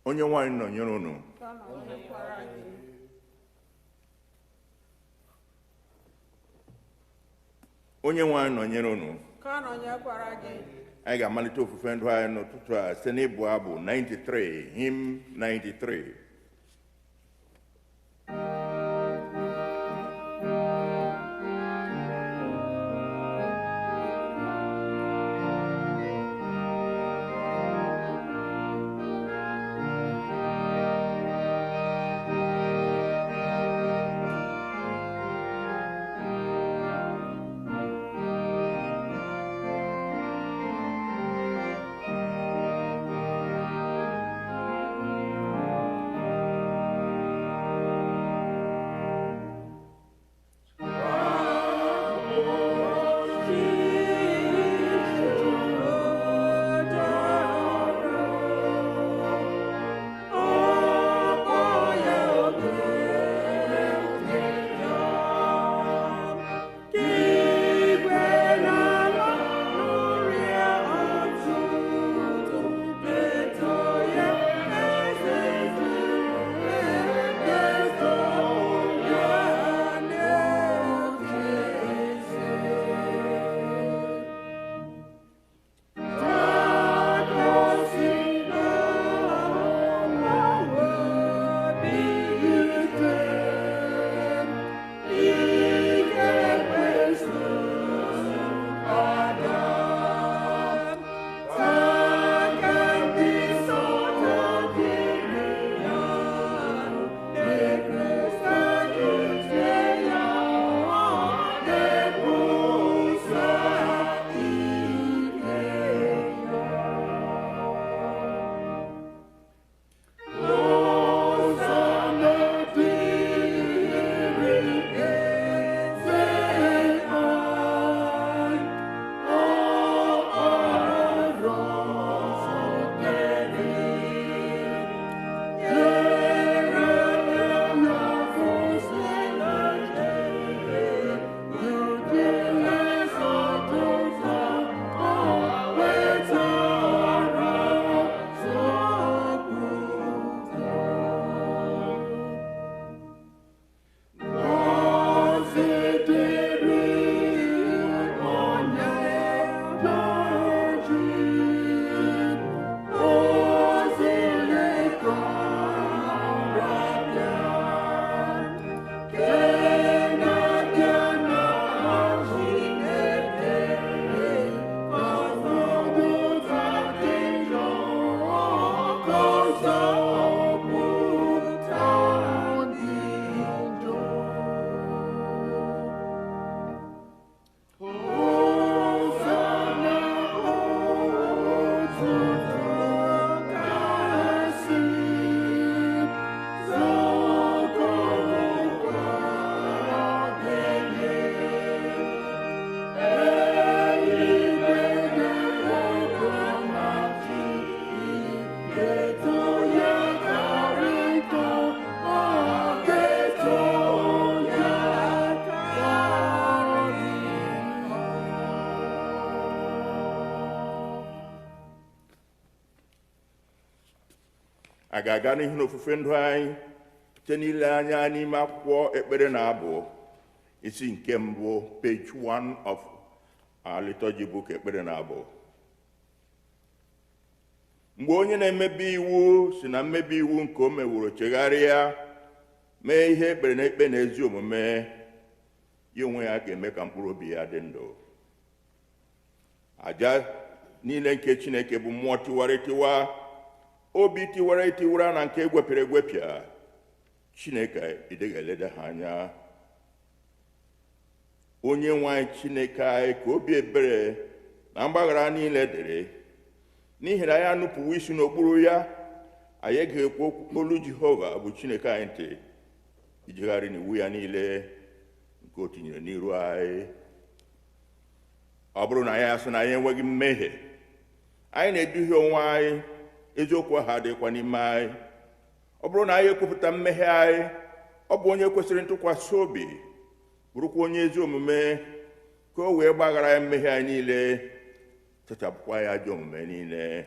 Onye nwanyị nọnyere unu. Onye nwanyị nọnyere unu. Anyị ga-amalite ofufe ndụ anyị n'ụtụtụ a site n'ịbụ abụ 93, hymn 93. A ga-aga n'ihu n'ofufe ndụ anyị site n'ile anya n'ime akwụkwọ ekpere na abụ isi nke mbụ, page 1 of our liturgy book, ekpere na abụ. Mgbe onye na-emebi iwu si na mmebi iwu nke o meworo chegharịa, mee ihe ekpere na ikpe na ezi omume, ya onwe ya ga-eme ka mkpụrụ obi ya dị ndụ. Aja niile nke Chineke bụ mmụọ tiwara etiwa, obi tiwara etiwara na nke egwepịara egwepịa. Chineke ịdịghị eleda ha anya. Onye nwe anyị Chineke anyị, ka obi ebere na mgbaghara niile dịrị, n'ihi na anyị anụpụwo isi n'okpuru ya, anyị ga-ekwu olu Jehova bụ Chineke anyị ntị, ijegharị n'iwu ya niile nke o tinyere n'iru anyị. Ọ bụrụ na anyị asị na anyị enweghị mmehie, anyị na-eduhie onwe anyị, eziokwu ahụ adịghịkwa n'ime anyị. Ọ bụrụ na anyị ekwupụta mmehie anyị, ọ bụ onye kwesịrị ntụkwasị obi, bụrụkwa onye ezi omume, ka o wee gbaghara ya mmehie anyị niile, sachapụkwa ya ajọ omume niile.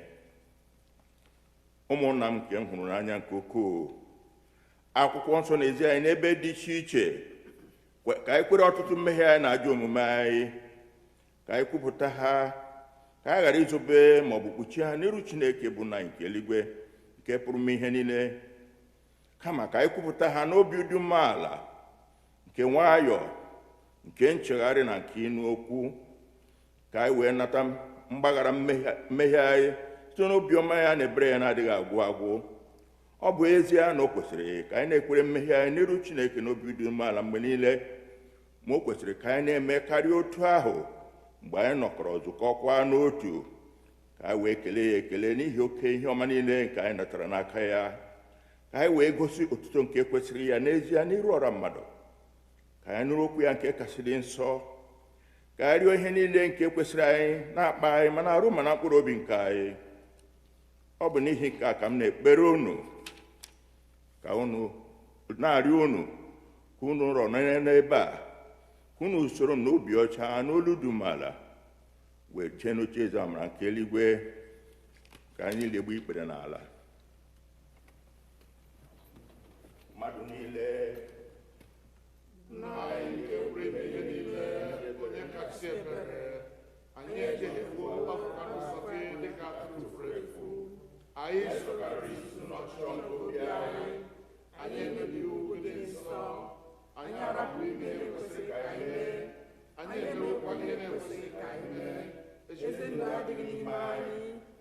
Ụmụnna m nke m hụrụ n'anya nke ukwuu, akwụkwọ nsọ na-ezi anyị n'ebe dị iche iche ka anyị kwere ọtụtụ mmehie anyị na ajọ omume anyị, ka anyị kwupụta ha, ka anyị ghara izobe ma ọ bụ kpuchie ha n'iru Chineke bụ nna nke eluigwe nke pụrụ ime ihe niile, kama ka anyị kwupụta ha n'obi dị umeala, nke nwayọọ, nke nchegharị na nke ịnụ okwu, ka anyị wee nata mgbaghara mmehie anyị site n'obiọma ya na ebere ya na-adịghị agwụ agwụ. Ọ bụ ezie na o kwesịrị ka anyị na-ekwere mmehie anyị n'iru Chineke n'obi dị umeala mgbe niile, ma o kwesịrị ka anyị na-eme karịa otu ahụ mgbe anyị nọkọrọ zukọkwa n'otu, ka anyị wee kelee ya ekele n'ihi oke ihe ọma niile nke anyị natara n'aka ya, ka anyị wee gosi otuto nke kwesịrị ya n'ezie n'iru ọra mmadụ, ka anyị nụrụ okwu ya nke kasị dị nsọ, ka anyị rịọ ihe niile nke kwesịrị anyị na-akpa anyị ma na-arụ ma na mkpụrụ obi nke anyị. Ọ bụ n'ihi nke a ka m na-ekpere unu, ka unu na-arịọ unu ka unu rọ n'ebe a, ka unu soro m n'obi ọcha n'olu dị umeala wee jee n'oche eze amara nke eluigwe, ka anyị niile gbuo ikpere n'ala. Mmadụ niile Nna anyị nke pụrụ ime ihe niile, onye kasị ebere, anyị ejehiewo gbapụta n'ụzọ gị dịka atụrụ furu efu. Anyị sọgharịrị isi n'ọchịchọ nke obi anyị, anyị emebiwo okwu dị nsọ, anyị arapụ ime ihe kwesịrị ka anyị mee, anyị emewokwa ihe na-ekwesịghị ka anyị mee. Ezi ndụ adịghị n'ime anyị,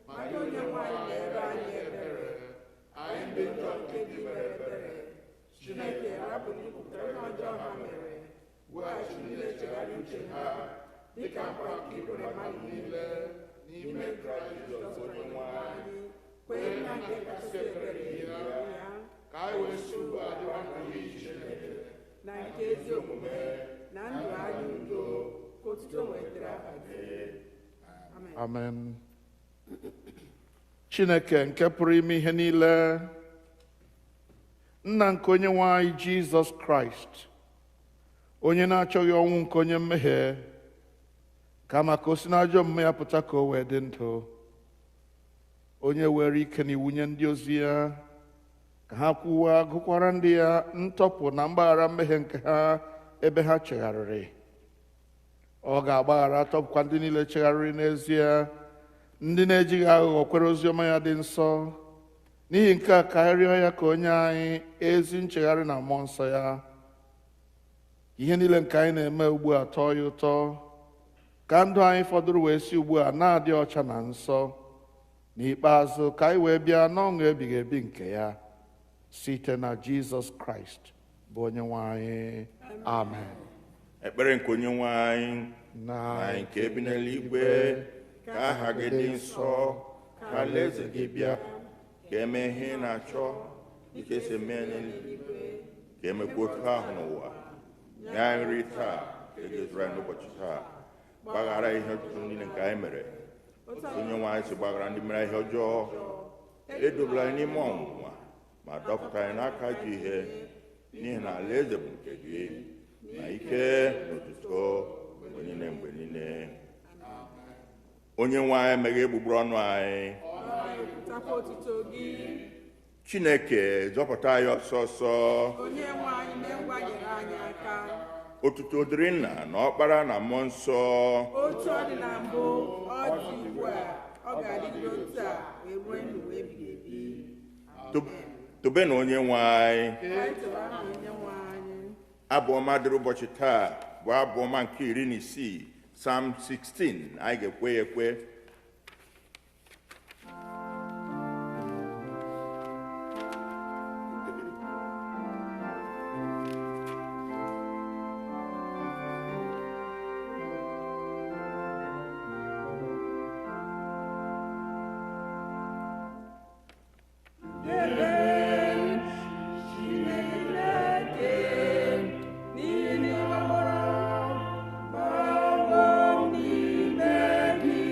ma gị onye nwe anyị na-ere anyị ebere. Anyị ndị njọ nke gị mere ebere. Chineke rapụ n'ikwupụta ihe ọjọọ ha mere, weghachi ndị na-echegharị uche ha, dịka nkwa nke i kwere mmadụ niile n'ime Kraịst Jizọs onye nwe anyị. Kwee nna nke kasị ebere ya, ka anyị wee si ugbu a dịwa ndụ n'ihi Chineke na nke ezi omume na ndụ anyị udo, ka otuto nwetara aha gị. Amen. Amen. Chineke nke pụrụ ime ihe niile, nna nke onye nwe anyị Jizọs Kraịst, onye na-achọghị ọnwụ nke onye mmehie, kama ka o si n'ajọ omume ya pụta ka o wee dị ndụ, onye were ike na iwu nye ndị ozi ya ka ha kwuwa gụkwara ndị ya ntọpụ na mgbaghara mmehie nke ha ebe ha chegharịrị. Ọ ga-agbaghara tọpụkwa ndị niile chegharịrị n'ezie, ndị na-ejighị aghụghọ kwere oziọma ya dị nsọ. N'ihi nke a ka anyị rịọ ya ka onye anyị ezi nchegharị na mmụọ nsọ ya, ihe niile nke anyị na-eme ugbu a tọọ ya ụtọ, ka ndụ anyị fọdụrụ wee si ugbu a na-adị ọcha na nsọ. N'ikpeazụ ka anyị wee bịa n'ọṅụ ebighị ebi nke ya, site na Jizọs Kraịst bụ onye nwe anyị. Amen. Ekpere nke onye nwe anyị. Na Anyị nke bi n'eluigwe, ka aha gị dị nsọ, ka alaeze gị bịa, ka eme ihe ị na-achọ dịka esi eme ya n'eluigwe, ka emekwa otu ahụ n'ụwa. Nye anyị nri taa ka e ga-ezuru anyị n'ụbọchị taa. Gbaghara ihe ọjọọ niile nke anyị mere, otu onye nwe anyị si gbaghara ndị mere ihe ọjọọ. Edobela anyị n'ime ọnwụnwa, ma dọpụta anyị n'aka ajọ ihe, n'ihi na alaeze bụ nke gị, na ike na otuto mgbe niile mgbe niile. Onye nwe anyị meghe egbugbere ọnụ anyị. Takwa otuto gị. Chineke zọpụta anyị ọsọ ọsọ. Onye nwe anyị mee ngwa nyere anyị aka. Otuto dịrị nna na ọkpara na mmụọ nsọ. Otu ọ dị na mbụ, ọ dị ugbu a, ọ ga-adịgide otu a wee ruo ndụ ebighị ebi. Tobe na onye nwe anyị. Ka anyị toro aha onye nwe anyị. Abụ ọma dịrị ụbọchị taa bụ abụ ọma nke 16, Psalm 16. Anyị ga-ekwe ya ekwe. Chineke, n'ihi na ị gbara gbagwo n'ime gị.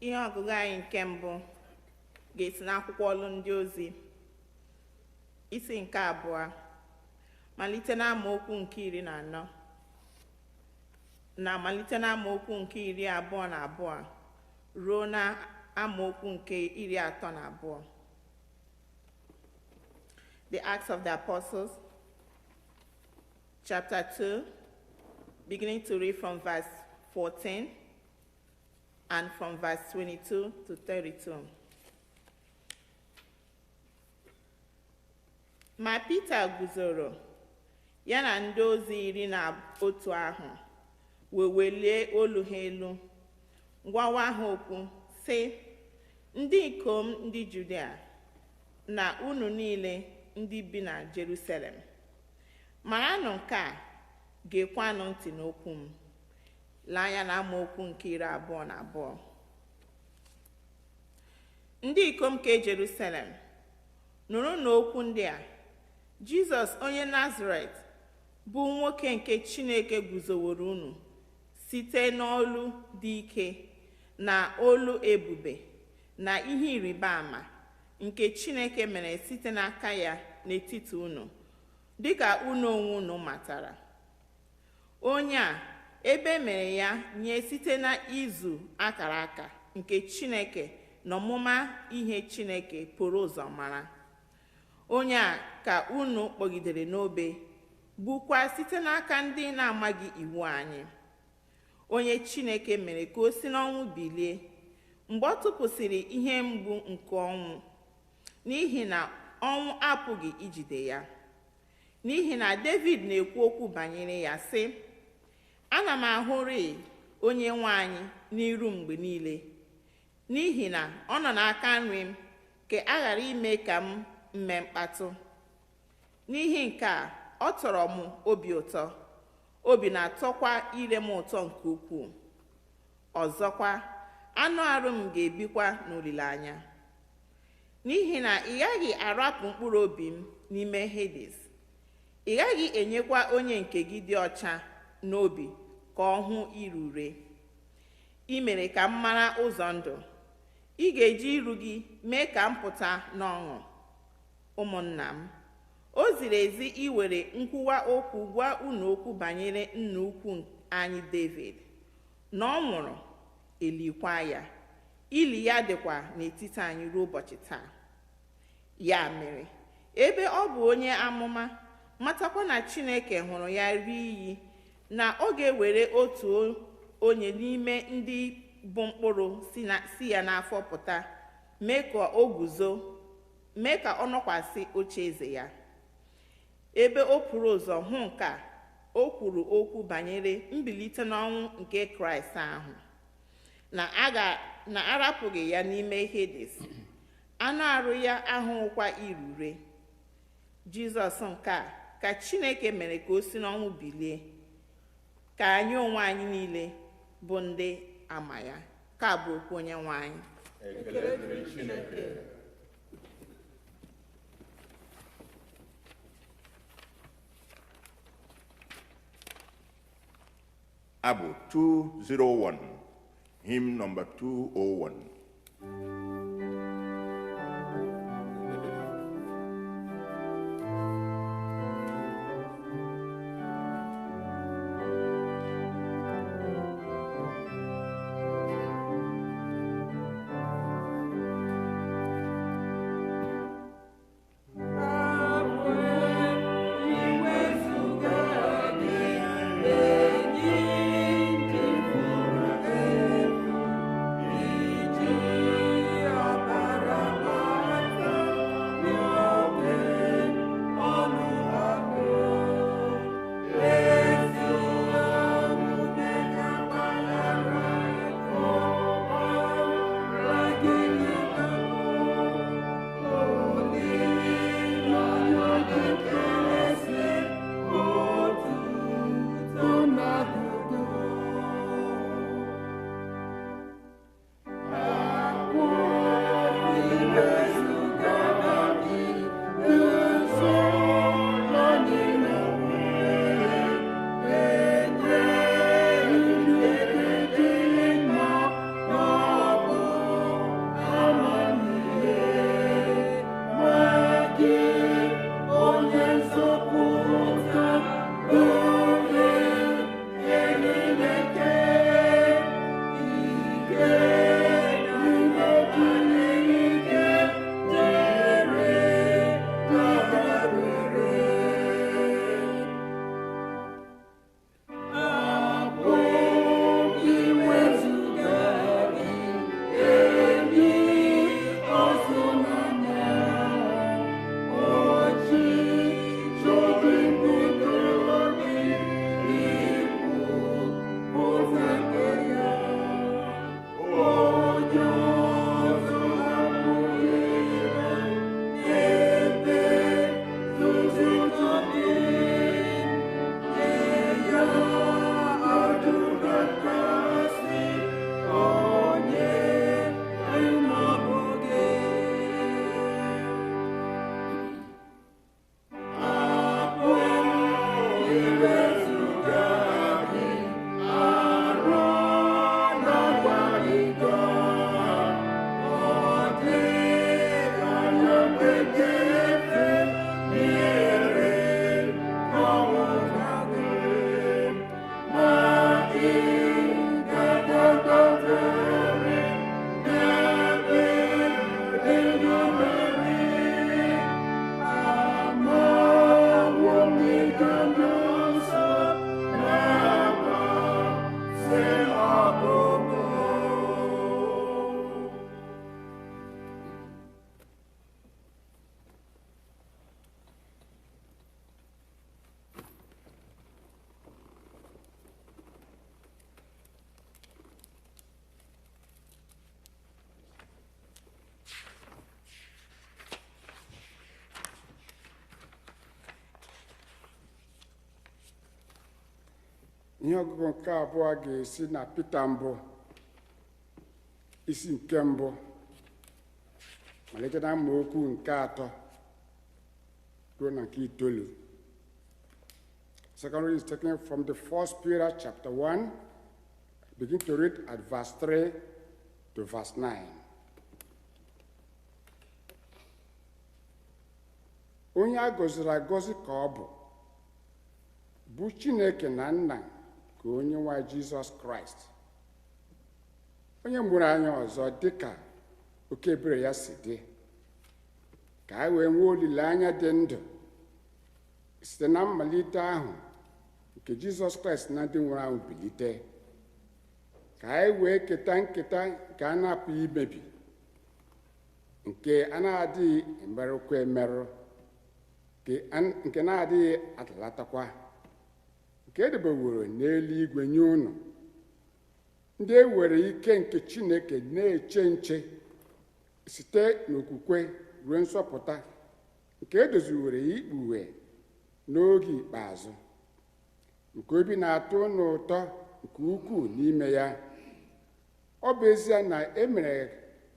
Ihe ọgụgụ anyị nke mbụ ga-esi n'akwụkwọ Ọlụ Ndị Ozi isi nke 2 malite n'amaokwu nke 14 na malite n'amaokwu nke 22 ruo na amaokwu nke 32. The Acts of the Apostles, chapter 2, beginning to read from verse 14 and from verse 22 to 32. Ma Pita guzoro, ya na ndị ozi 11 ahụ, wee welie olu ha elu, gwawa ha okwu, sị, ndị ikom ndị Judea na unu niile ndị bi na Jerusalem, maranụ nke a, geekwanụ ntị n'okwu m. Lee anya na amaokwu nke 22. Ndị ikom nke Jerusalem, nụrụ n'okwu ndị a. Jizọs onye Nazaret bụ nwoke nke Chineke guzoworo unu site n'olu dị ike na olu ebube na ihe ịrịba ama nke Chineke mere site n'aka ya n'etiti unu, dịka unu onwe unu matara. Onye a ebe mere ya nye site na izu akara aka nke Chineke na ọmụma ihe Chineke pụrụ ụzọ mara. Onye a ka unu kpọgidere n'obe, gbukwa site n'aka ndị na-amaghị iwu anyị. Onye Chineke mere ka o si n'ọnwụ bilie mgbe ọ tụpụsịrị ihe mgbu nke ọnwụ, n'ihi na ọnwụ apụghị ijide ya. N'ihi na David na-ekwu okwu banyere ya sị, ana m ahụrị onye nwe anyị n'iru mgbe niile, n'ihi na ọ nọ n'aka nri m ka a ghara ime ka m mee mkpatụ. N'ihi nke a, ọ tọrọ m obi ụtọ, obi na-atọkwa ire m ụtọ nke ukwuu. Ọzọkwa, anụ arụ m ga-ebikwa n'olileanya, n'ihi na ị gaghị arapụ mkpụrụ obi m n'ime Hades, ị gaghị enyekwa onye nke gị dị ọcha n'obi ka ọ hụ ire ure. Ị mere ka m mara ụzọ ndụ, ị ga-eji iru gị mee ka m pụta n'ọṅụ. Ụmụnna m, o ziri ezi iwere nkwuwa okwu gwa unu okwu banyere nna ukwu anyị David, na ọ nwụrụ, elikwa ya, ili ya dịkwa n'etiti anyị ruo ụbọchị taa. Ya mere, ebe ọ bụ onye amụma, matakwa na Chineke hụrụ ya rie iyi na ọ ga-ewere otu onye n'ime ndị bụ mkpụrụ si ya n'afọ pụta, mee ka o guzo, mee ka ọ nọkwasị ocheeze ya. Ebe o pụrụ ụzọ hụ nke a, o kwuru okwu banyere mbilite n'ọnwụ nke Kraịst ahụ, na arapụghị ya n'ime Hades, anụ arụ ya ahụghịkwa ire ure. Jizọs nke a ka Chineke mere ka o si n'ọnwụ bilie, ka anyị onwe anyị niile bụ ndị ama ya. Ka bụ okwu onye nwe anyị. Ekele dịrị Chineke. Abụ 201, hymn number 201. Ihe ọgụgụ nke abụọ ga-esi na Pita mbụ, isi nke mbụ, malite na amaokwu nke 3 ruo na nke 9. Second reading is taken from the First Peter chapter 1. Begin to read at verse 3 to verse 9. Onye a gọziri agọzi ka ọ bụ, bụ Chineke na Nna nke onye nwe Jizọs Kraịst, onye mụrụ anyị ọzọ dịka oke ebere ya si dị, ka anyị wee nwee olileanya dị ndụ site na mmalite ahụ nke Jizọs Kraịst na ndị nwụrụ anwụ bilite, ka anyị wee keta nketa nke a na-apụghị imebi, nke a na-adịghị emerụkwa emerụ, nke na-adịghị atalatakwa, nke edebeworo n'eluigwe nye unu, ndị e were ike nke Chineke na-eche nche site n'okwukwe ruo nsọpụta nke edoziwere ikpughe n'oge ikpeazụ, nke obi na-atọ unu ụtọ nke ukwuu n'ime ya. Ọ bụ ezie na e mere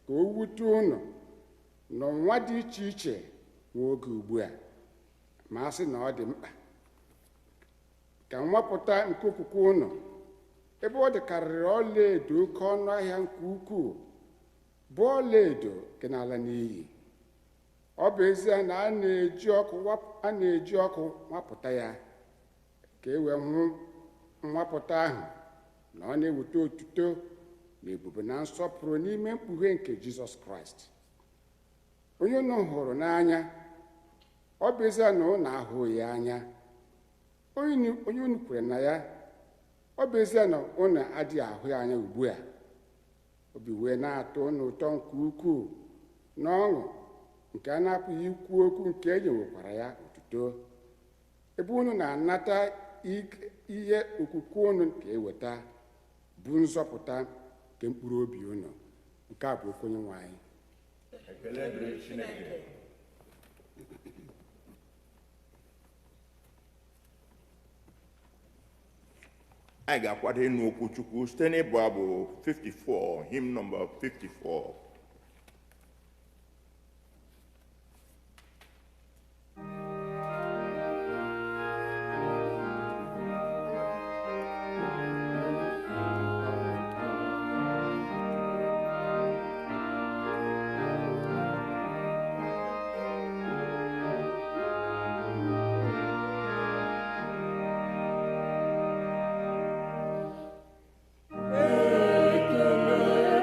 ka o wute unu n'ọnwa dị iche iche nwa oge ugbu a, ma a sị na ọ dị mkpa ka nwapụta nke okwukwe unu, ebe ọ dịkarịrị ọlaedo oke ọnụ ahịa nke ukwuu, bụ ọlaedo nke na-ala n'iyi, ọ bụ ezie na a na-eji ọkụ nwapụta ya, ka e wee hụ nwapụta ahụ na ọ na-eweta otuto na ebube na nsọpụrụ n'ime mkpughe nke Jizọs Kraịst, onye unu hụrụ n'anya, ọ bụ ezie na unu ahụghị ya anya, onye unu kwere na ya, ọ bụ ezie na unu adịghị ahụ ya anya ugbu a, obi wee na-atọ unu ụtọ nke ukwuu n'ọṅụ nke a na-apụghị ikwu okwu, nke e nyewekwara ya otuto, ebe unu na-anata ihe okwukwe unu ga-eweta, bụ nzọpụta nke mkpụrụ obi unu. Nke a bụ okwu Onyenwe anyị. Ekele dịrị Chineke. Anyị ga-akwado ịnụ okwu Chukwu site n'ịbụ abụ 54, hymn number 54.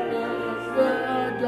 Ekele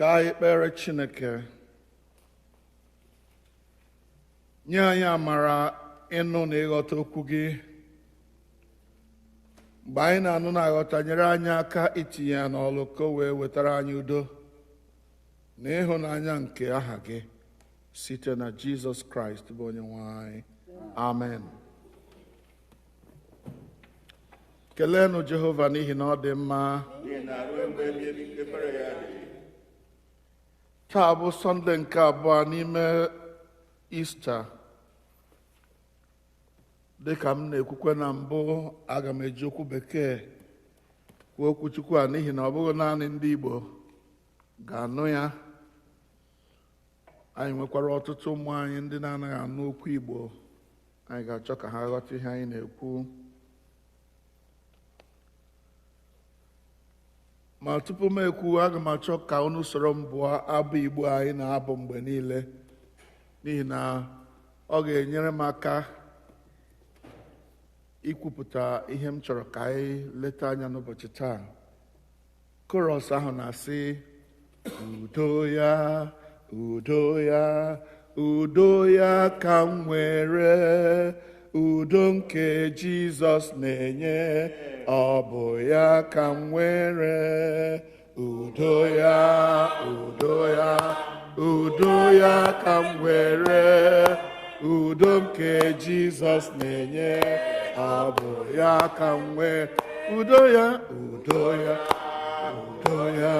Ka anyị kpere Chineke nye anyị amara ịnụ na ịghọta okwu gị. Mgbe anyị na-anụ na aghọta, nyere anyị aka itinye ya n'ọlụ ka o wee wetara anyị udo na ịhụnanya nke aha gị, site na Jizọs Kraịst bụ onye nwe anyị. Amen. Keleenụ Jehova n'ihi na ọ dị mma. N'ihi na ruo mgbe ebighị ebi ebere ya dị. Taa bụ Sọnde nke abụọ n'ime Ista. Dịka m na-ekwukwe na mbụ, aga m eji okwu Bekee kwuo okwu Chukwu a n'ihi na ọ bụghị naanị ndị Igbo ga-anụ ya. Anyị nwekwara ọtụtụ ụmụ anyị ndị na-anaghị anụ okwu Igbo. Anyị ga-achọ ka ha ghọta ihe anyị na-ekwu. Ma tupu m ekwu, aga m achọ ka unu soro m bụọ abụ Igbo anyị na-abụ mgbe niile, n'ihi na ọ ga-enyere m aka ikwupụta ihe m chọrọ ka anyị leta anya n'ụbọchị taa. Chorus ahụ na-asị, udo ya, udo ya, udo ya ka m nwere, udo nke Jizọs na-enye, ọ bụ ya ka m nwere. Udo ya, udo ya, udo ya ka m nwere, udo nke Jizọs na-enye, ọ bụ ya ka m nwere. Udo ya, udo ya, udo ya,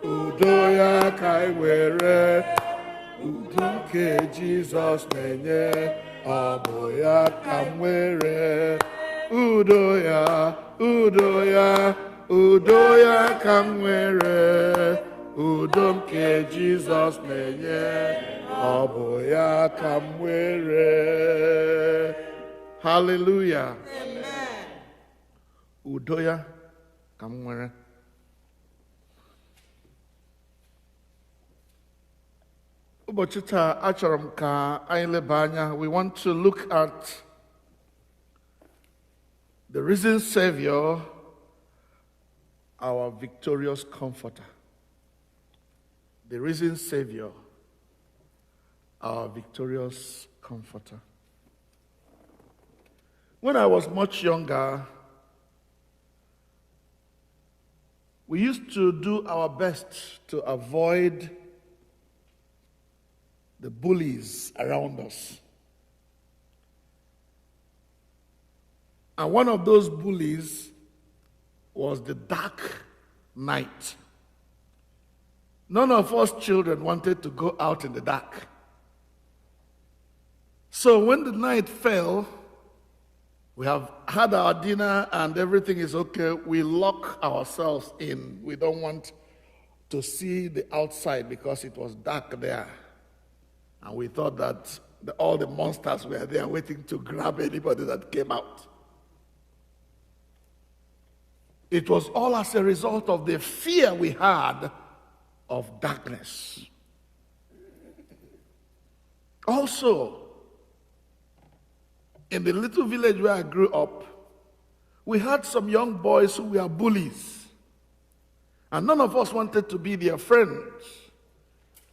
udo ya ka m nwere, udo nke Jizọs na-enye, ọ bụ ya ka m nwere. Udo ya, udo ya, udo ya ka m nwere, udo nke Jizọs na-enye, ọ bụ ya ka m nwere. Hallelujah. Udo ya ka m nwere. Ụbọchị taa, achọrọ m ka anyị leba anya. We want to look at the risen Savior, our victorious comforter. The risen Savior, our victorious comforter. When I was much younger, we used to do our best to avoid the bullies around us. And one of those bullies was the dark night. None of us children wanted to go out in the dark. So when the night fell, we have had our dinner and everything is okay. We lock ourselves in. We don't want to see the outside because it was dark there. And we thought that all the monsters were there waiting to grab anybody that came out. It was all as a result of the fear we had of darkness. Also, in the little village where I grew up, we had some young boys who were bullies. And none of us wanted to be their friends.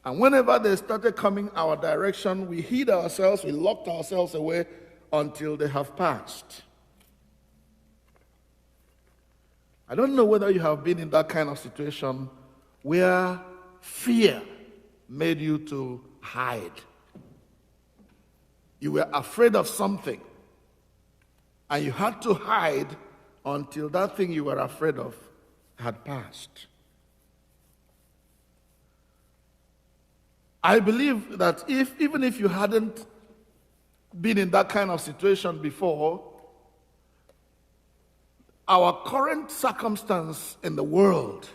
And whenever they started coming our direction, we hid ourselves, we locked ourselves away until they have passed. I don't know whether you have been in that kind of situation where fear made you to hide. You were afraid of something, and you had to hide until that thing you were afraid of had passed. I believe that even if you hadn't been in that kind of situation before, our current circumstance in the world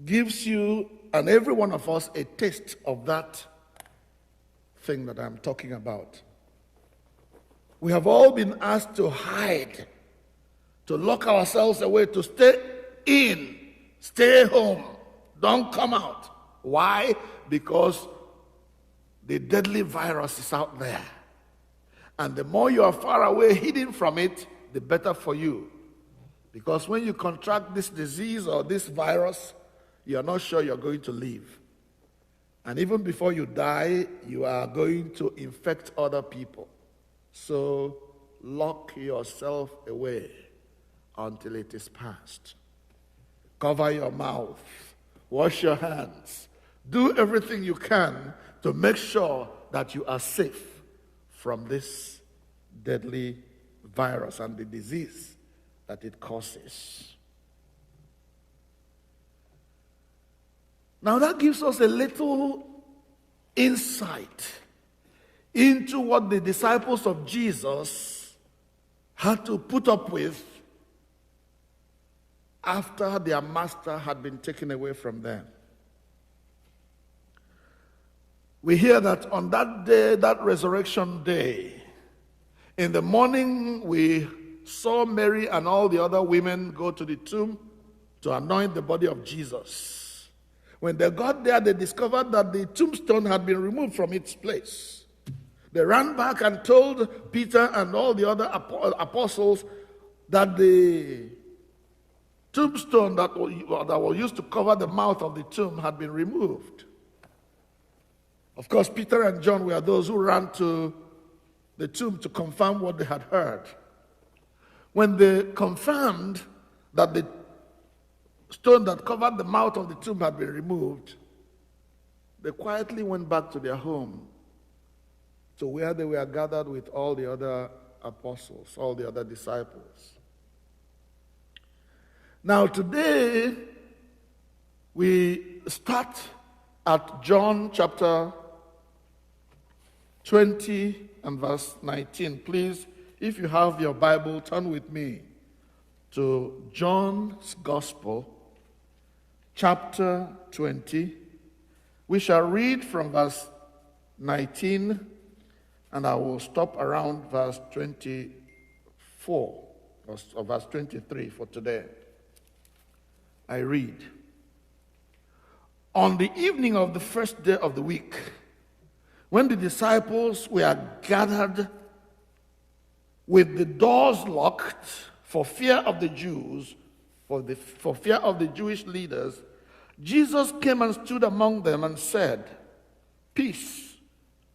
gives you and every one of us a taste of that thing that I'm talking about. We have all been asked to hide, to lock ourselves away, to stay in, stay home, don't come out. Why? Because the deadly virus is out there. And the more you are far away, hidden from it, the better for you. Because when you contract this disease or this virus, You're not sure you're going to live. And even before you die, you are going to infect other people. So lock yourself away until it is past. Cover your mouth. Wash your hands. Do everything you can to make sure that you are safe from this deadly virus and the disease that it causes. Now that gives us a little insight into what the disciples of Jesus had to put up with after their master had been taken away from them. We hear that on that day, that resurrection day, in the morning we saw Mary and all the other women go to the tomb to anoint the body of Jesus. When they got there, they discovered that the tombstone had been removed from its place. They ran back and told Peter and all the other apostles that the tombstone that was used to cover the mouth of the tomb had been removed. Of course, Peter and John were those who ran to the tomb to confirm what they had heard. When they confirmed that the stone that covered the mouth of the tomb had been removed, they quietly went back to their home, to where they were gathered with all the other apostles, all the other disciples. Now today, we start at John chapter 20 and verse 19. Please, if you have your Bible, turn with me to John's Gospel, chapter 20. We shall read from verse 19, and I will stop around verse 24 or verse 23 for today. I read. On the evening of the first day of the week, when the disciples were gathered with the doors locked for fear of the Jews, for fear of the Jewish leaders, Jesus came and stood among them and said, "Peace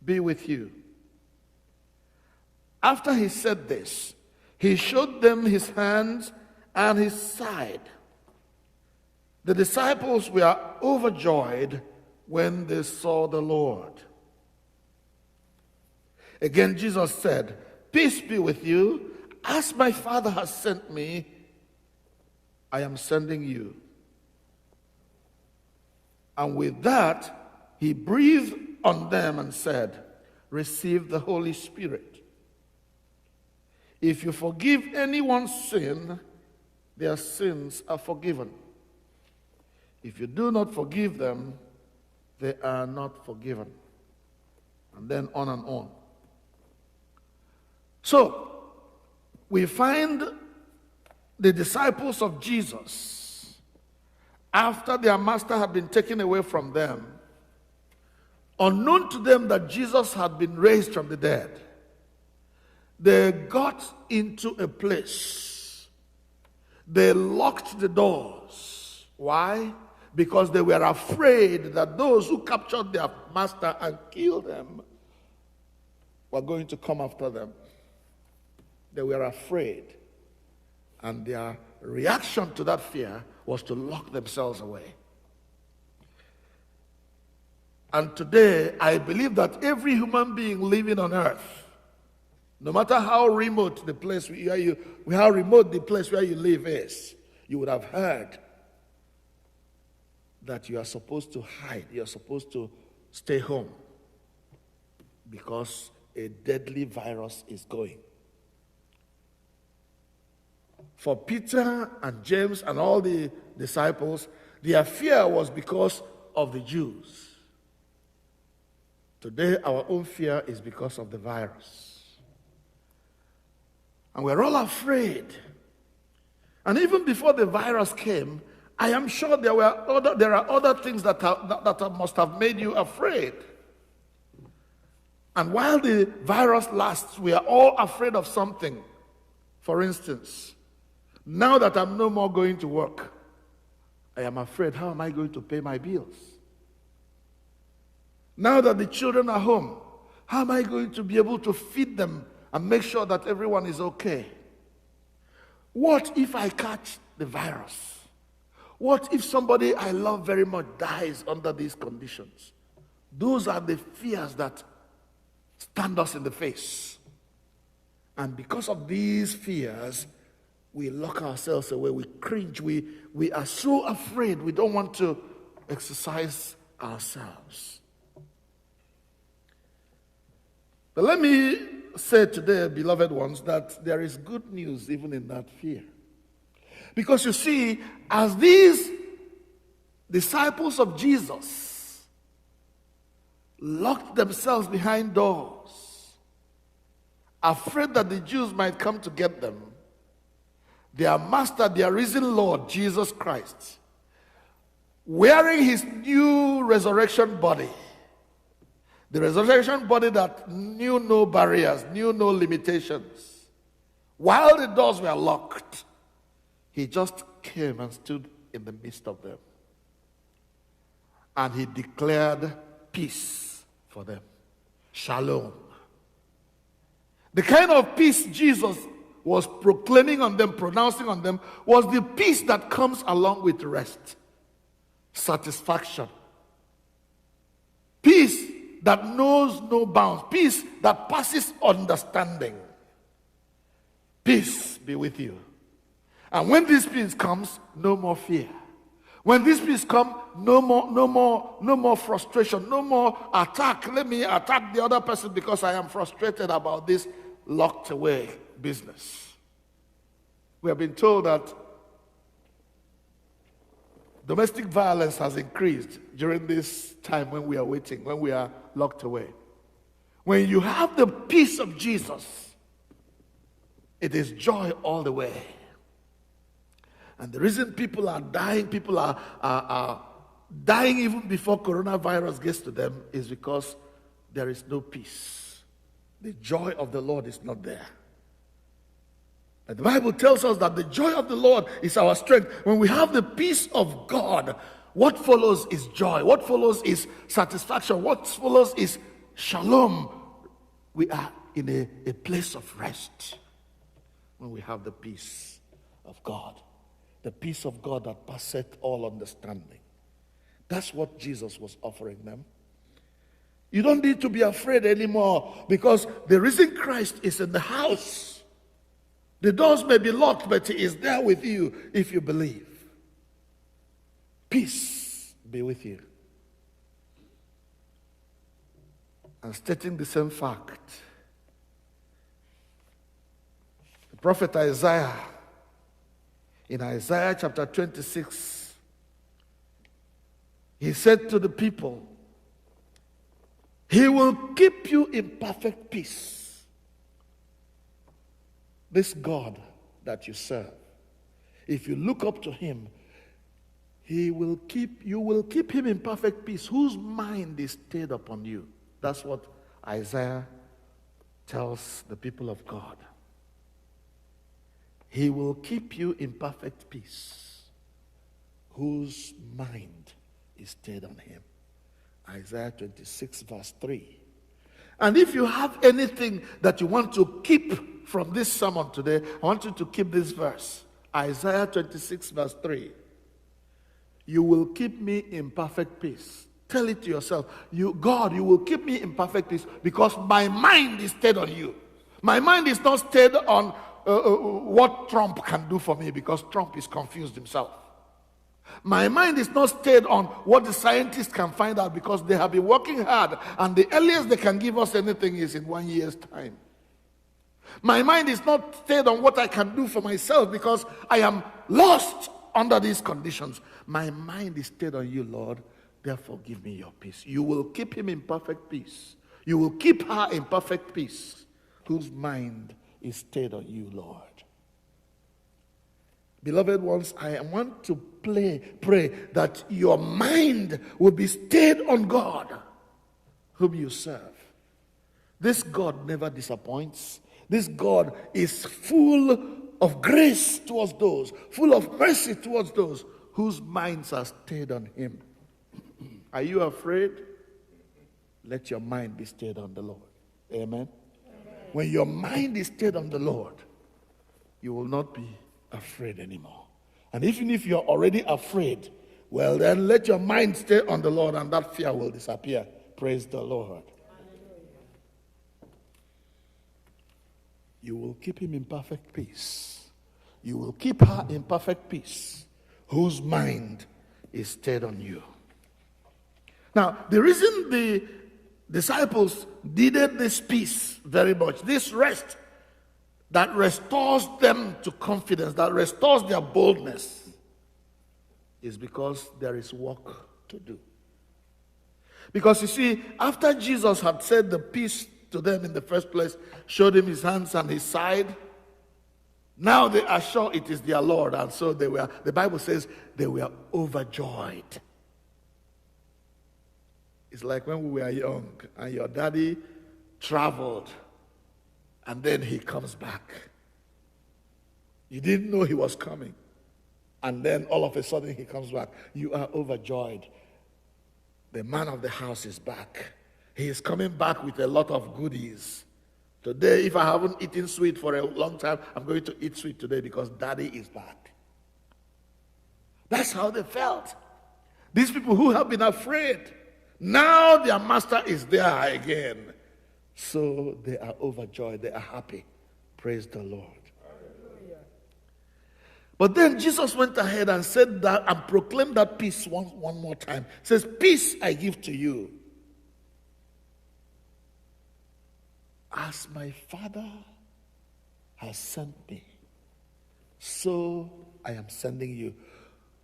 be with you." After he said this, he showed them his hands and his side. The disciples were overjoyed when they saw the Lord. Again, Jesus said, "Peace be with you. As my Father has sent me, I am sending you." And with that, he breathed on them and said, "Receive the Holy Spirit. If you forgive anyone's sin, their sins are forgiven. If you do not forgive them, they are not forgiven." And then on and on. So, we find the disciples of Jesus, after their master had been taken away from them, unknown to them that Jesus had been raised from the dead, they got into a place. They locked the doors. Why? Because they were afraid that those who captured their master and killed them were going to come after them. They were afraid. And their reaction to that fear was to lock themselves away. And today, I believe that every human being living on earth, no matter how remote the place where you, how remote the place where you live is, you would have heard that you are supposed to hide, you are supposed to stay home because a deadly virus is going. For Peter and James and all the disciples, their fear was because of the Jews. Today, our own fear is because of the virus. And we're all afraid. And even before the virus came, I am sure there are other things that must have made you afraid. And while the virus lasts, we are all afraid of something. For instance, now that I'm no more going to work, I am afraid, how am I going to pay my bills? Now that the children are home, how am I going to be able to feed them and make sure that everyone is okay? What if I catch the virus? What if somebody I love very much dies under these conditions? Those are the fears that stand us in the face. And because of these fears, we lock ourselves away, we cringe, we are so afraid we don't want to exercise ourselves. But let me say today, beloved ones, that there is good news even in that fear. Because you see, as these disciples of Jesus locked themselves behind doors, afraid that the Jews might come to get them, their master, their risen Lord, Jesus Christ, wearing his new resurrection body, the resurrection body that knew no barriers, knew no limitations, while the doors were locked, he just came and stood in the midst of them. And he declared peace for them. Shalom. The kind of peace Jesus was proclaiming on them, pronouncing on them, was the peace that comes along with rest, satisfaction. Peace that knows no bounds. Peace that passes understanding. Peace be with you. And when this peace comes, no more fear. When this peace comes, no more frustration, no more attack. Let me attack the other person because I am frustrated about this locked away business. We have been told that domestic violence has increased during this time when we are waiting, when we are locked away. When you have the peace of Jesus, it is joy all the way. And the reason people are dying, people are dying even before coronavirus gets to them, is because there is no peace. The joy of the Lord is not there. And the Bible tells us that the joy of the Lord is our strength. When we have the peace of God, what follows is joy. What follows is satisfaction. What follows is shalom. We are in a place of rest when we have the peace of God. The peace of God that passeth all understanding. That's what Jesus was offering them. You don't need to be afraid anymore because the risen Christ is in the house. The doors may be locked, but he is there with you if you believe. Peace be with you. And stating the same fact, the prophet Isaiah, in Isaiah chapter 26, he said to the people, he will keep you in perfect peace. This God that you serve, if you look up to him, he will keep, you will keep him in perfect peace, whose mind is stayed upon you. That's what Isaiah tells the people of God. He will keep you in perfect peace, whose mind is stayed on him. Isaiah 26 verse 3. And if you have anything that you want to keep from this sermon today, I want you to keep this verse. Isaiah 26 verse 3. You will keep me in perfect peace. Tell it to yourself. You, God, you will keep me in perfect peace because my mind is stayed on you. My mind is not stayed on what Trump can do for me because Trump is confused himself. My mind is not stayed on what the scientists can find out because they have been working hard and the earliest they can give us anything is in 1 year's time. My mind is not stayed on what I can do for myself because I am lost under these conditions. My mind is stayed on you, Lord. Therefore, give me your peace. You will keep him in perfect peace. You will keep her in perfect peace, whose mind is stayed on you, Lord. Beloved ones, I want to pray that your mind will be stayed on God, whom you serve. This God never disappoints. This God is full of grace towards those, full of mercy towards those whose minds are stayed on him. Are you afraid? Let your mind be stayed on the Lord. Amen? Amen. When your mind is stayed on the Lord, you will not be afraid anymore. And even if you're already afraid, well, then let your mind stay on the Lord and that fear will disappear. Praise the Lord. You will keep him in perfect peace. You will keep her in perfect peace, whose mind is stayed on you. Now, the reason the disciples needed this peace very much, this rest that restores them to confidence, that restores their boldness, is because there is work to do. Because you see, after Jesus had said the peace to them in the first place, showed him his hands and his side, now they are sure it is their Lord. And so they were, the Bible says, they were overjoyed. It's like when we were young and your daddy traveled and then he comes back. You didn't know he was coming. And then all of a sudden he comes back. You are overjoyed. The man of the house is back. He is coming back with a lot of goodies. Today, if I haven't eaten sweet for a long time, I'm going to eat sweet today because daddy is back. That's how they felt. These people who have been afraid, now their master is there again. So they are overjoyed. They are happy. Praise the Lord. Hallelujah. But then Jesus went ahead and said that and proclaimed that peace one more time. He says, peace I give to you. As my Father has sent me, so I am sending you.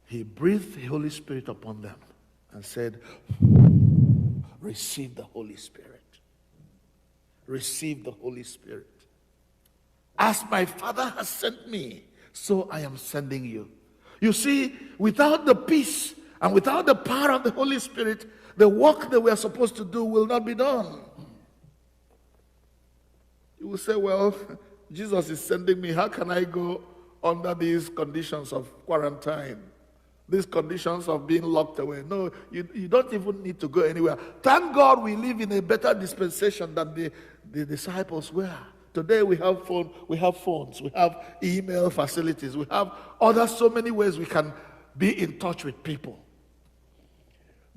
He breathed the Holy Spirit upon them and said, receive the Holy Spirit. Receive the Holy Spirit. As my Father has sent me, so I am sending you. You see, without the peace and without the power of the Holy Spirit, the work that we are supposed to do will not be done. You will say, well, Jesus is sending me. How can I go under these conditions of quarantine? These conditions of being locked away? No, you don't even need to go anywhere. Thank God we live in a better dispensation than the disciples were. Today we have phones, we have email facilities, we have other so many ways we can be in touch with people.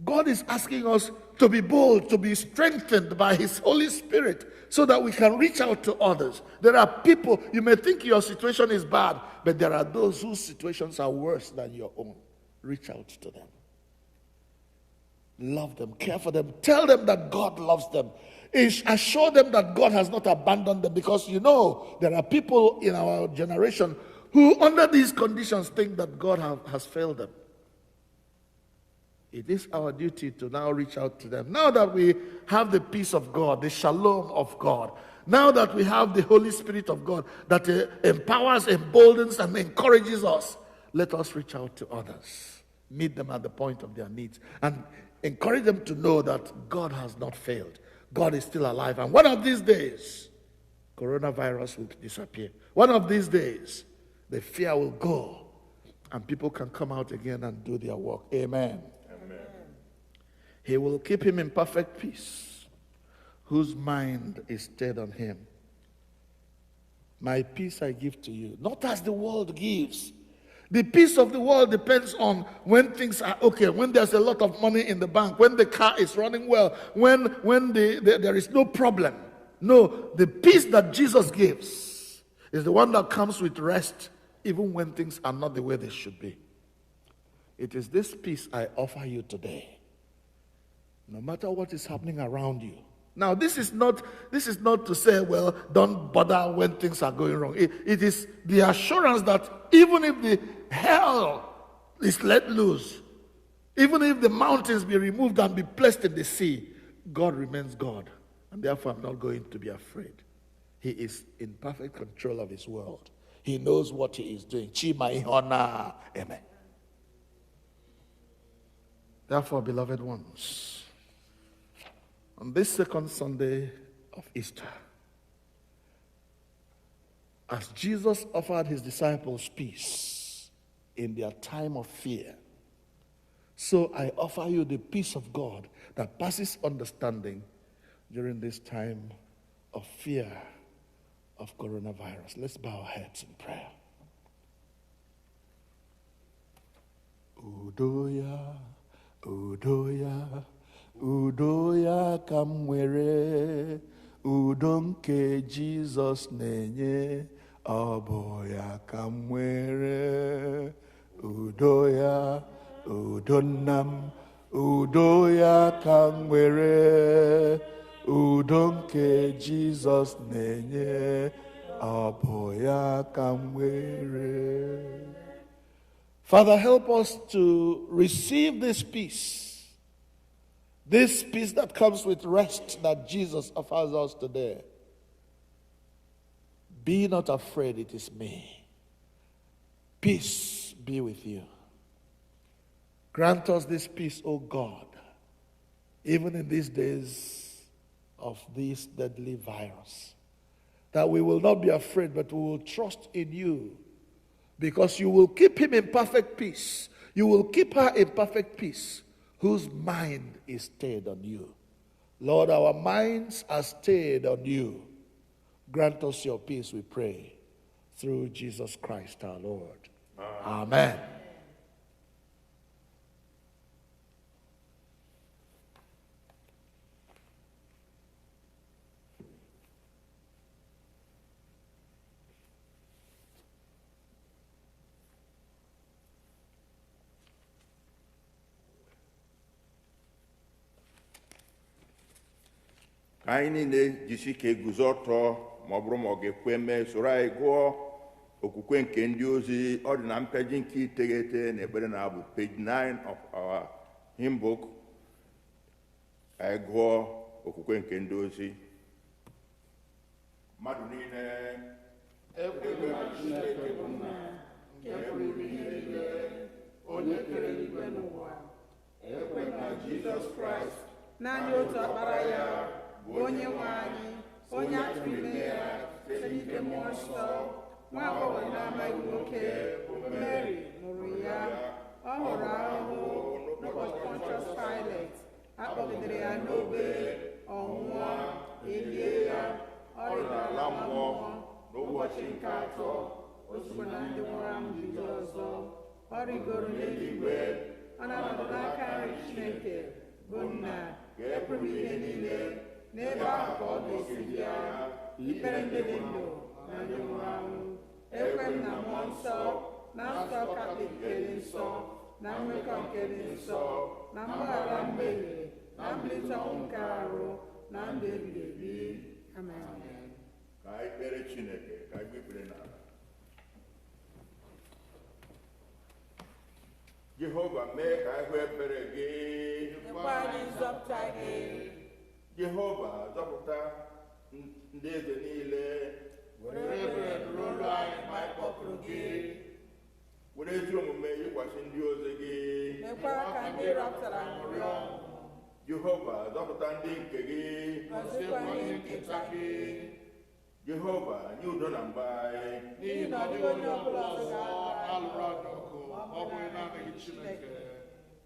God is asking us to be bold, to be strengthened by His Holy Spirit so that we can reach out to others. There are people, you may think your situation is bad, but there are those whose situations are worse than your own. Reach out to them. Love them, care for them, tell them that God loves them. Assure them that God has not abandoned them, because you know there are people in our generation who under these conditions think that God has failed them. It is our duty to now reach out to them. Now that we have the peace of God, the shalom of God, now that we have the Holy Spirit of God that empowers, emboldens, and encourages us, let us reach out to others. Meet them at the point of their needs and encourage them to know that God has not failed. God is still alive. And one of these days, coronavirus will disappear. One of these days, the fear will go and people can come out again and do their work. Amen. Amen. He will keep him in perfect peace, whose mind is stayed on him. My peace I give to you, not as the world gives. The peace of the world depends on when things are okay, when there's a lot of money in the bank, when the car is running well, when there is no problem. No, the peace that Jesus gives is the one that comes with rest, even when things are not the way they should be. It is this peace I offer you today. No matter what is happening around you. Now, this is not to say, well, don't bother when things are going wrong. It is the assurance that even if the hell is let loose, even if the mountains be removed and be placed in the sea, God remains God. And therefore, I'm not going to be afraid. He is in perfect control of his world. He knows what he is doing. Amen. Therefore, beloved ones, on this second Sunday of Easter, as Jesus offered his disciples peace in their time of fear, So I offer you the peace of God that passes understanding during this time of fear of coronavirus. Let's bow our heads in prayer. Udo ya, udo ya, udo ya ka m nwere, udo nke Jizọs na-enye, ọ bụ ya ka m nwere. Udo ya, udo nna m, udo ya ka m nwere, udo nke Jizọs na-enye, ọ bụ ya ka m nwere. Father, help us to receive this peace that comes with rest that Jesus offers us today. Be not afraid, it is me. Peace be with you. Grant us this peace, O God, even in these days of this deadly virus, that we will not be afraid, but we will trust in you, because you will keep him in perfect peace. You will keep her in perfect peace, whose mind is stayed on you. Lord, our minds are stayed on you. Grant us your peace, we pray, through Jesus Christ our Lord. Amen. Amen. Ka anyị niile jisi ike guzo ọtọ, ma ọ bụrụ ma ọ ga-ekwe mee, soro anyị gụọ okwukwe nke ndị ozi. Ọ dị na mpeji nke 9 na ekpere na-abụ page 9 of our hymn book. Anyị gụọ okwukwe nke ndị ozi. Mmadụ niile ekwe na Chineke bụ nna nke pụrụ ime ihe niile, onye kere eluigwe n'ụwa, ekwe na Jizọs Kraịst, naanị otu ọkpara ya, bụ onye nwe anyị, onye atụrụ ime ya site n'ike mmụọ nsọ, nwa agbọghọ na-amaghị nwoke, Mary mụrụ ya. Ọ hụrụ ahụhụ n'ụbọchị Pontius Pilate, a kpọgidere ya n'obe, ọ nwụọ, elie ya, ọ rịdara ala mmụọ n'ụbọchị nke atọ, o sikwa na ndị nwụrụ anwụ bilie ọzọ, ọ rịgoro n'eluigwe, ọ na-anọdụ n'aka nri Chineke bụ nna nke pụrụ ihe niile. N'ebe ahụ ka ọ ga-esi bịa ikpere ndị dị ndụ na ndị nwụrụ anwụ. Ekwe m na mmụọ nsọ, na nsọ Katọlik nke dị nsọ, na nwekọ nke dị nsọ, na mgbaghara mmehie, na mbilite ọnwụ nke arụ, na ndụ ebighị ebi. Amen. Ka anyị kpere Chineke, ka anyị kpere n'ala. Jehova, mee ka anyị hụ ebere gị. Nyekwa anyị nzọpụta gị. Jehova, zọpụta ndị eze niile. Were ebere nụrụ olu anyị ma anyị kpọkuru gị. Were ezi omume yikwasị ndị ozi gị. Mekwa ka ndị rọpụtara ṅụrịa ọṅụ. Jehova, zọpụta ndị nke gị. Gọziekwa ndị nketa gị. Jehova, nye udo na mba anyị. N'ihi na ọ dịghị onye ọbụla ọzọ alụrụ anyị ọgụ, ọ bụghị naanị gị Chineke.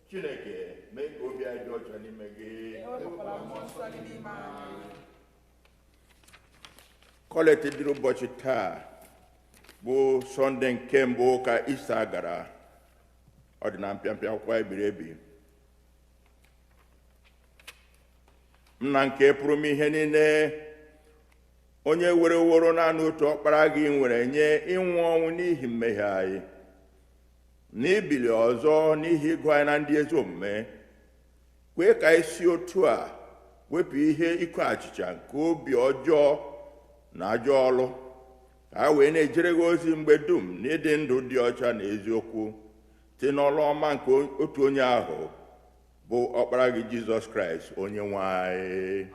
Chineke, mee ka obi anyị dị ọcha n'ime gị. Ewepụkwala mmụọ nsọ gị n'ime anyị. Kọleti dịrị ụbọchị taa bụ Sọnde nke mbụ ka Ista gara. Ọ dị na mpịampịa akwụkwọ ebiri ebi. Nna nke pụrụ m ihe niile, onye were woro naanị otu ọkpara gị nwere nye ịnwụ ọnwụ n'ihi mmehie anyị, na ibili ọzọ n'ihi ịgụ anyị na ndị ezi omume, kwee ka anyị si otu a wepụ ihe iko achịcha nke obi ọjọọ na ajọ ọlụ, ka a wee na-ejere gị ozi mgbe dum n'ịdị ndụ dị ọcha na eziokwu, site n'ọlụ ọma nke otu onye ahụ bụ ọkpara gị Jizọs Kraịst onye nwe anyị.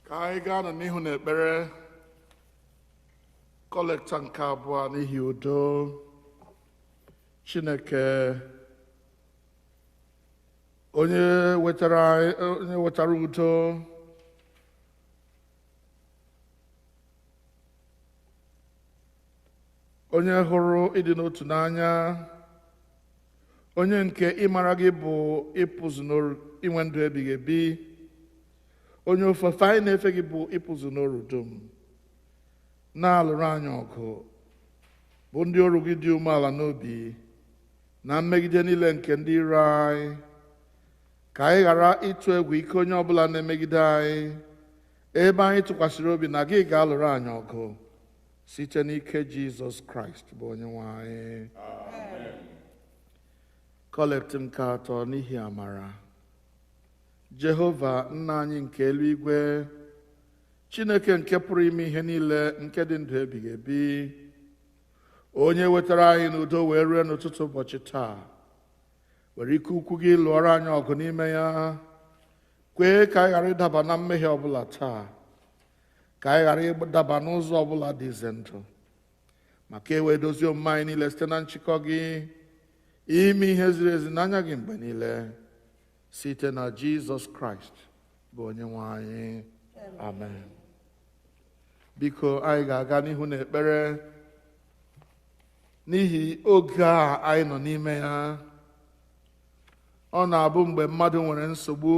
Ka anyị gaa n'ihu n'ekpere kọlekta nke abụọ n'ihi udo. Chineke, onye wetara udo, Onye hụrụ ịdị n'otu n'anya, onye nke ịmara gị bụ ịpụzụ n'oru inwe ndụ ebighị ebi, onye ofufe anyị na-efe gị bụ ịpụzụ n'oru dum, na-alụrụ anyị ọgụ bụ ndị ọrụ gị dị umeala n'obi na mmegide niile nke ndị iro anyị, ka anyị ghara ịtụ egwu ike onye ọbụla na-emegide anyị, ebe anyị tụkwasịrị obi na gị ga-alụrụ anyị ọgụ site n'ike Jizọs Kraịst bụ Onyenwe anyị. Collect nke atọ n'ihi amara. Jehova nna anyị nke eluigwe, Chineke nke pụrụ ime ihe niile, nke dị ndụ ebighị ebi, onye wetara anyị n'udo wee rue n'ụtụtụ ụbọchị taa, were ike ukwu gị lụọrọ anyị ọgụ n'ime ya. Kwee ka anyị ghara ịdaba na mmehie ọbụla taa, ka anyị ghara ịdaba n'ụzọ ọbụla dị ize ndụ, maka e wee dozie omume anyị niile site na nchịkọ gị, ime ihe ziri ezi n'anya gị mgbe niile, site na Jizọs Kraịst bụ Onyenwe anyị. Amen. Biko, anyị ga-aga n'ihu n'ekpere n'ihi oge a anyị nọ n'ime ya. Ọ na-abụ mgbe mmadụ nwere nsogbu,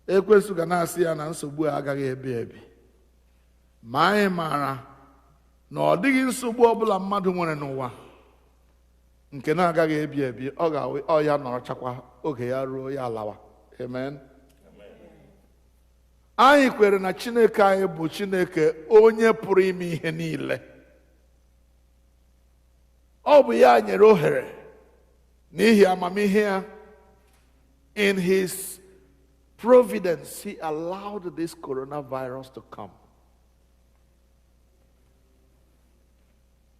ekwensu ga na-asị ya na nsogbu a agaghị ebi ebi, ma anyị maara na ọ dịghị nsogbu ọbụla mmadụ nwere n'ụwa nke na-agaghị ebi ebi. Ọ ga ọ ya nọrọchakwa, oge ya ruo, ya alawa. Amen. Anyị kwere na Chineke anyị bụ Chineke onye pụrụ ime ihe niile. Ọ bụ ya nyere ohere n'ihi amamihe ya. In his providence, he allowed this coronavirus to come.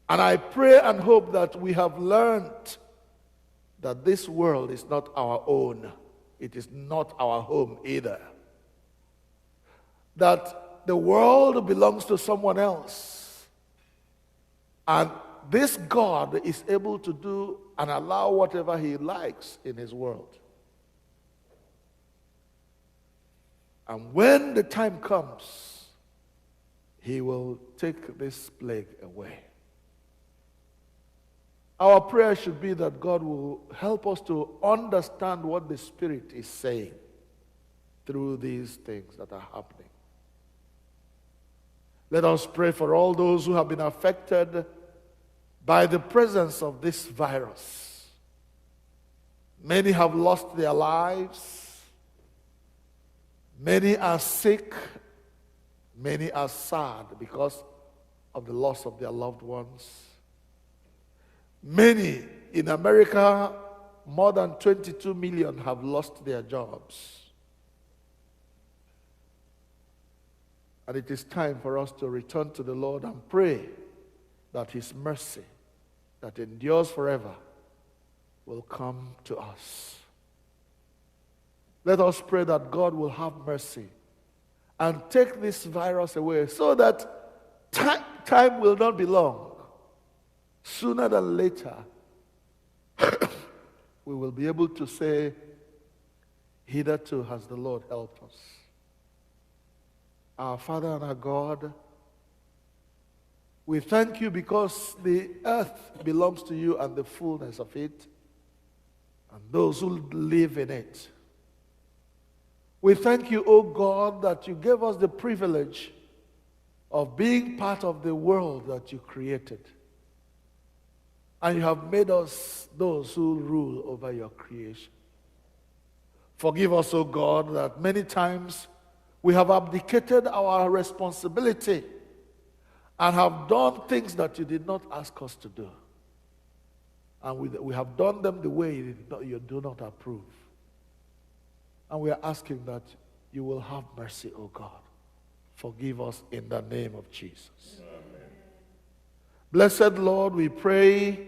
And I pray and hope that we have learned that this world is not our own. It is not our home either. That the world belongs to someone else. And this God is able to do and allow whatever he likes in his world. And when the time comes, he will take this plague away. Our prayer should be that God will help us to understand what the Spirit is saying through these things that are happening. Let us pray for all those who have been affected by the presence of this virus. Many have lost their lives. Many are sick. Many are sad because of the loss of their loved ones. Many in America, more than 22 million have lost their jobs. And it is time for us to return to the Lord and pray that his mercy that endures forever will come to us. Let us pray that God will have mercy and take this virus away so that time will not be long. Sooner than later, we will be able to say, hitherto has the Lord helped us. Our Father and our God, we thank you because the earth belongs to you and the fullness of it, and those who live in it. We thank you, O God, that you gave us the privilege of being part of the world that you created. And you have made us those who rule over your creation. Forgive us, O God, that many times we have abdicated our responsibility and have done things that you did not ask us to do. And we have done them the way you do not approve. And we are asking that you will have mercy, O God. Forgive us in the name of Jesus. Amen. Blessed Lord, we pray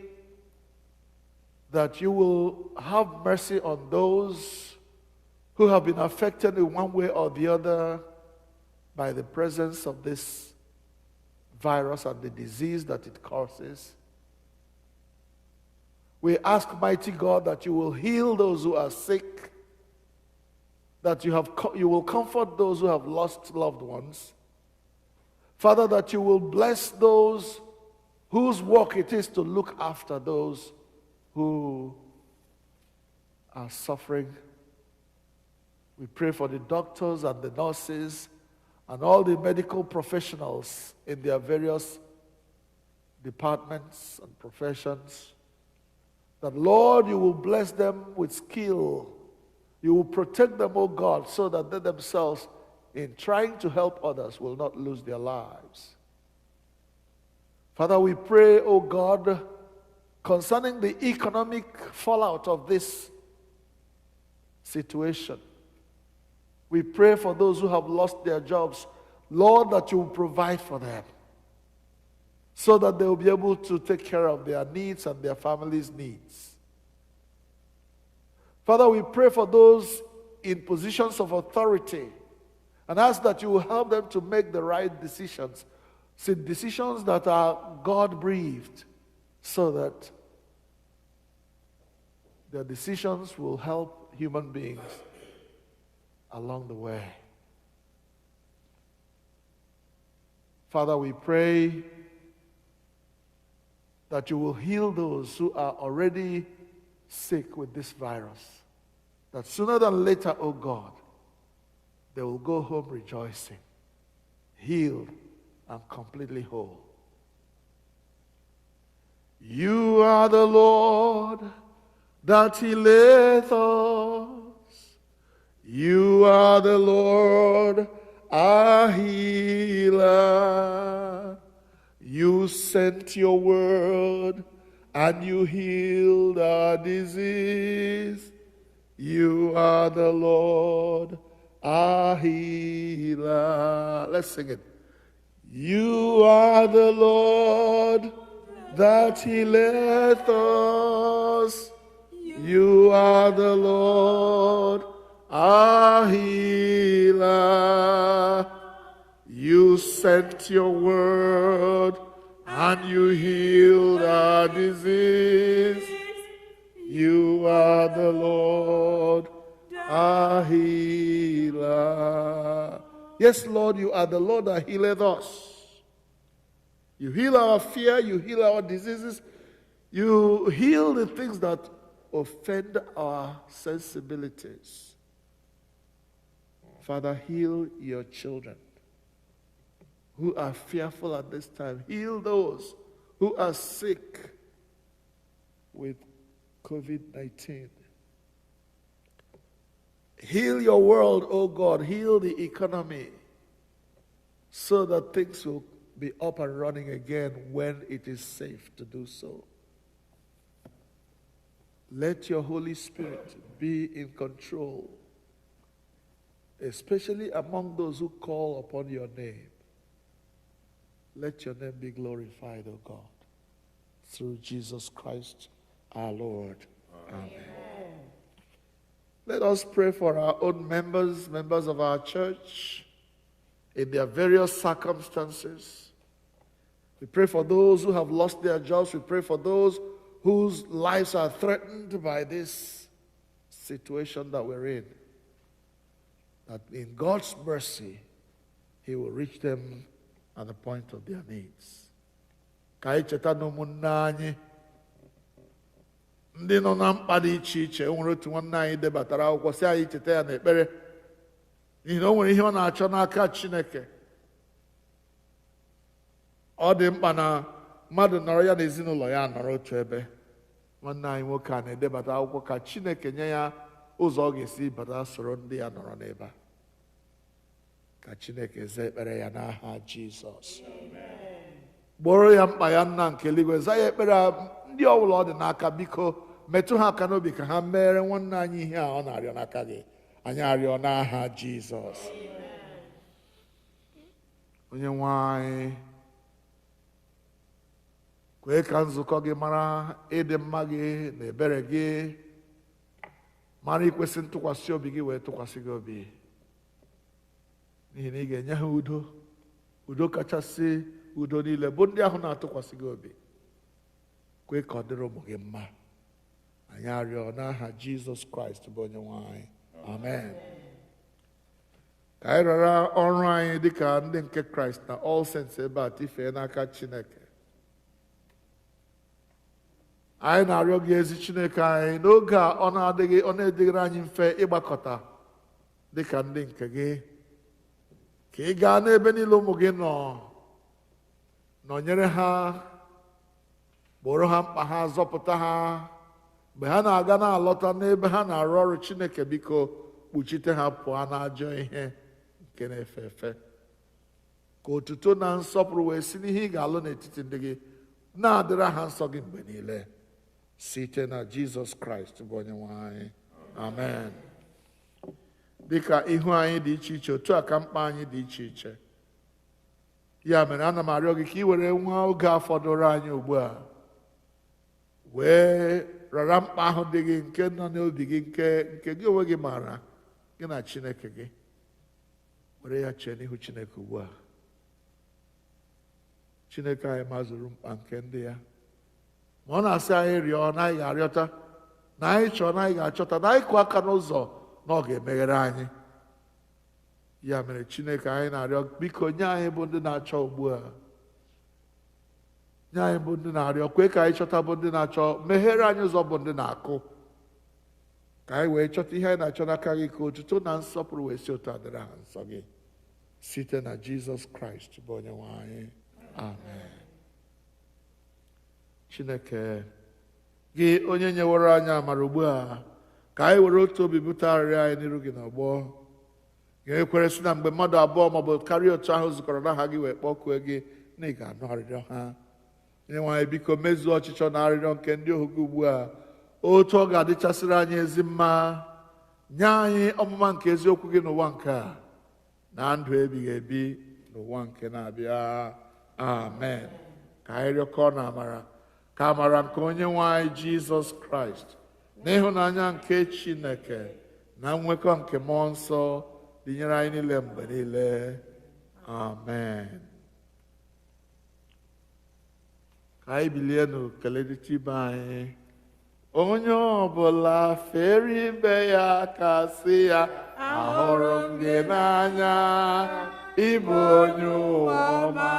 that you will have mercy on those who have been affected in one way or the other by the presence of this virus and the disease that it causes. We ask, mighty God, that you will heal those who are sick, that you will comfort those who have lost loved ones. Father, that you will bless those whose work it is to look after those who are suffering. We pray for the doctors and the nurses and all the medical professionals in their various departments and professions, that, Lord, you will bless them with skill. You will protect them, O God, so that they themselves, in trying to help others, will not lose their lives. Father, we pray, O God, concerning the economic fallout of this situation. We pray for those who have lost their jobs, Lord, that you will provide for them so that they will be able to take care of their needs and their families' needs. Father, we pray for those in positions of authority and ask that you will help them to make the right decisions, see, decisions that are God-breathed, so that their decisions will help human beings along the way. Father, we pray that you will heal those who are already sick with this virus, that sooner than later, O God, they will go home rejoicing, healed and completely whole. You are the Lord that healeth us. You are the Lord, our healer. You sent your word and you healed our disease. You are the Lord, our healer. Let's sing it. You are the Lord that healeth us. You are the Lord, our healer. You sent your word and you healed our disease. You are the Lord, our healer. Yes, Lord, you are the Lord that healeth us. You heal our fear, you heal our diseases, you heal the things that offend our sensibilities. Father, heal your children who are fearful at this time. Heal those who are sick with COVID-19. Heal your world, O God. Heal the economy so that things will be up and running again when it is safe to do so. Let your Holy Spirit be in control, especially among those who call upon your name. Let your name be glorified, O God, through Jesus Christ our Lord. Amen. Amen. Let us pray for our own members, members of our church, in their various circumstances. We pray for those who have lost their jobs. We pray for those whose lives are threatened by this situation that we're in. That in God's mercy, He will reach them at the point of their needs. Ka anyị cheta na ụmụnne anyị ndị nọ na mkpa dị iche iche. O nwere otu nwanne anyị debatara akwụkwọ si anyị cheta ya n'ekpere, n'ihi na o nwere ihe ọ na-achọ n'aka Chineke. Ọ dị mkpa na mmadụ nọrọ ya na ezinụlọ ya nọrọ otu ebe. Nwanne anyị nwoke a na-edebata akwụkwọ ka Chineke nye ya ụzọ ọ ga-esi bata soro ndị ya nọrọ n'ebe a. Ka Chineke zaa ekpere ya n'aha Jizọs. Gboro ya mkpa ya, nna nke eluigwe. Zaa ya ekpere a. Ndị ọbụla ọ dị n'aka, biko metụ ha aka n'obi ka ha mere nwanne anyị ihe a ọ na-arịọ n'aka gị. Anyị arịọ n'aha Jizọs. Onye nwe anyị, kwee ka nzukọ gị mara ịdị mma gị na ebere gị, mara ikwesị ntụkwasị obi gị wee tụkwasị gị obi, n'ihi na ị ga-enye ha udo, udo kachasị udo niile, bụ ndị ahụ na-atụkwasị gị obi. Kwee ka ọ dịrị ụmụ gị mma. Anyị arịọ n'aha Jizọs Kraịst bụ onye nwe anyị. Amen. Ka anyị rara ọrụ anyị dịka ndị nke Kraịst na All Saints ebe a tifee n'aka Chineke. Anyị na-arịọ gị ezi Chineke anyị n'oge a ọ na-adịghị ọ na-edịghịrị anyị mfe ịgbakọta dịka ndị nke gị, ka ị gaa n'ebe niile ụmụ gị nọ, nọnyere ha, gboro ha mkpa ha, zọpụta ha mgbe ha na-aga na-alọta n'ebe ha na-arụ ọrụ. Chineke biko kpuchite ha pụọ n'ajọ ihe nke na-efe efe, ka otuto na nsọpụrụ wee si n'ihe ị ga-alụ n'etiti ndị gị na-adịrị ha nsọ gị mgbe niile, site na Jizọs Kraịst bụ Onyenwe anyị. Amen. Dịka ihu anyị dị iche iche, otu a ka mkpa anyị dị iche iche. Ya mere ana m arịọ gị ka ị were nwa oge a fọdụrụ anyị ugbu a wee rara mkpa ahụ dị gị nke nọ n'obi gị, nke gị onwe gị maara, gị na Chineke gị, were ya chee n'ihu Chineke ugbu a. Chineke anyị mazuru mkpa nke ndị ya, ma ọ na-asị anyị rịọ na anyị ga-arịọta, na anyị chọọ na anyị ga-achọta, na anyị kụọ aka n'ụzọ na ọ ga-emeghere anyị. Ya mere Chineke anyị na-arịọ, biko nye anyị bụ ndị na-achọ ugbu a, nye anyị bụ ndị na-arịọ, kwee ka anyị chọta bụ ndị na-achọ, meghere anyị ụzọ bụ ndị na-akụ, ka anyị wee chọta ihe anyị na-achọ n'aka gị, ka otuto na nsọpụrụ wee si otu a dịrị aha nsọ gị, site na Jizọs Kraịst bụ Onyenwe anyị. Amen. Chineke gị onye nyeworo anyị amara ugbu a ka anyị were otu obi bute arịrịọ anyị n'iru gị n'ọgbọ, ga-ekwere sị na mgbe mmadụ abụọ maọbụ karịa otu ahụ zukọrọ n'aha gị wee kpọkue gị, na ị ga-anụ arịrịọ ha. Onyenwe anyị biko mezuo ọchịchọ na arịrịọ nke ndị ohu gị ugbu a, otu ọ ga-adịchasịrị anyị ezi mma. Nye anyị ọmụma nke eziokwu gị n'ụwa nke a na ndụ ebighị ebi n'ụwa nke na-abịa. Amen. Ka anyị rịọkọọ na amara, ka amara nke Onyenwe anyị Jizọs Kraịst na ịhụnanya nke Chineke na nwekọ nke Mmụọ Nsọ dịnyere anyị niile mgbe niile. Amen. Ka anyị bilienụ kelerịta ibe anyị. Onye ọbụla fere ibe ya aka sị ya, ahụrụ m gị n'anya, ịbụ onye ụwa ọma,